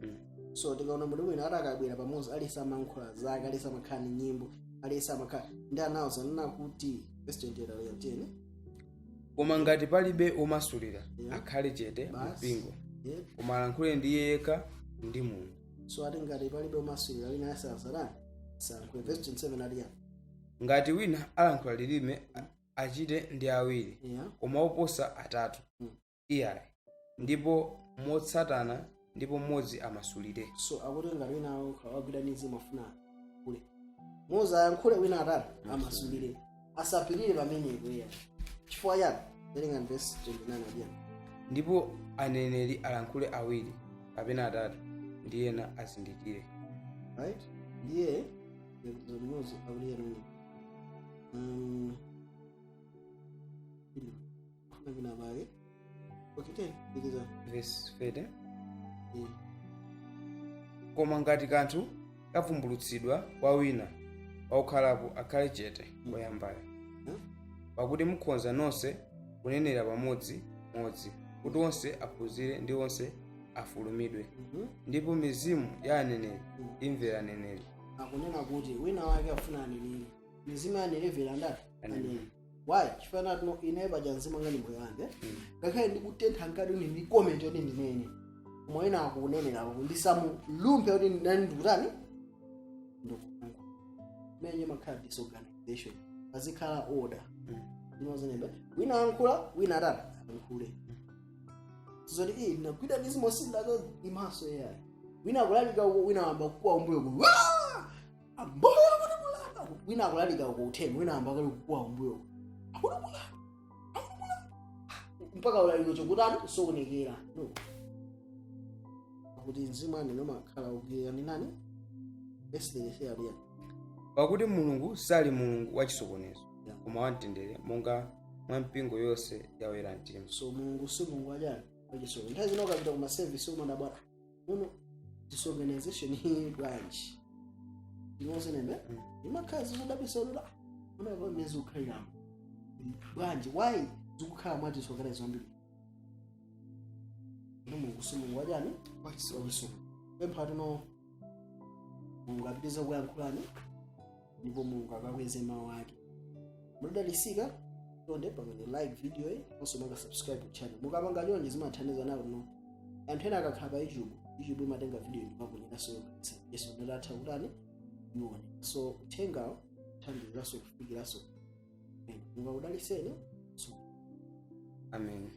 So tikaona munthu mwina ati akabwera pamodzi, alisa amankhula zake, alisa amakhala ndi nyimbo, alisa amakhala ndi anawuza nena kuti verse 28 aliya? Tiyeni. Koma ngati palibe womasulira, akhale chete Basi. mpingo, koma alankhule ndi iye yekha ndi Mulungu. So ati ngati palibe womasulira, wina asasalani asalankhule. Verse 27 ati yani? Ngati wina alankhula lilime, achite ndi awiri, koma oposa atatu iyayi, ndipo motsatana, ndipo mmodzi amasulire. So akuti ngati wina wagwira ndi mzimu afuna kule mmodzi ayankhule, wina atatu amasulire, asapirire pamenepo iya. Chifukwa chani? Werenga verse 29 ati yani? Ndipo aneneri alankhule awiri kapena atatu, ndi ena azindikire. Right, ndiye limodzi akuti yani? Kufuna pina pake. Okay, ten likiza. Verse 30. Yeah. Koma ngati kanthu kavumbulutsidwa kwa wina wakukhalapo, akhale chete woyambayo, pakuti mukhoza nonse kunenera pamodzi modzi, kuti onse aphunzire ndi onse afulumidwe. Ndipo mizimu ya aneneri imvera aneneri. Akunena kuti wina wake afuna aneneri, mizimu ya aneneri imvera ndati? Aneneri. Aneneri. Why? Chifukwa natino ine paja mzimu anga ndi moyo wanga, ngakhale ndikutentha nkati uni ndi comment yoti ndinene, koma wina akunenera kuti ndisamulumphe kuti nani ndikutani, ndikuyankhula menye makhala disorganization, pazikhala order. Inozenembe wina ayankhula, wina atata ayankhule, zoti iyi ndinagwira mizimu sindako imaso yayi. Wina akulalika uko, wina amba kukuwa umbuyo ku ambuyo akuti mulapa. Wina akulalika uko uthenga, wina amba kali kukuwa umbuyo akuti mulapa, akuti mulapa, mpaka ulaliko chokutani sokonekera. No, akuti mzimu ane umakhala ugwira ndi nani? Verse 33. Pakuti Mulungu sali Mulungu wachisokonezo, koma wamtendere, monga mwa mpingo yonse yawera mtima. So Mulungu si Mulungu wachani? Wachisokonezo. Nthawi zina ukapita kuma service umadabwa muno disorganization iyi bwanji? Inozenembe imakhala zizodabwisa kuti unapa mmene zikukhaliramo bwanji, why zikukhala mwa disorganize zambiri? No, Mulungu si Mulungu wachani? Wachisokonezo. Pempha tino Mulungu apitize kuyankhulani ndipo Mulungu akakweze mawu ake. Mudalisika. Tonde pangani like video iyi, also maka subscribe ku channel. Mukapanga chonje zimathandiza nawo no anthu ena akakhala pa YouTube, YouTube imatenga video ndimaponyeranso yesu ndatha kutani ione. So uthengawo thandiziranso kufikiranso. Mulungu akudaliseni. So Amen.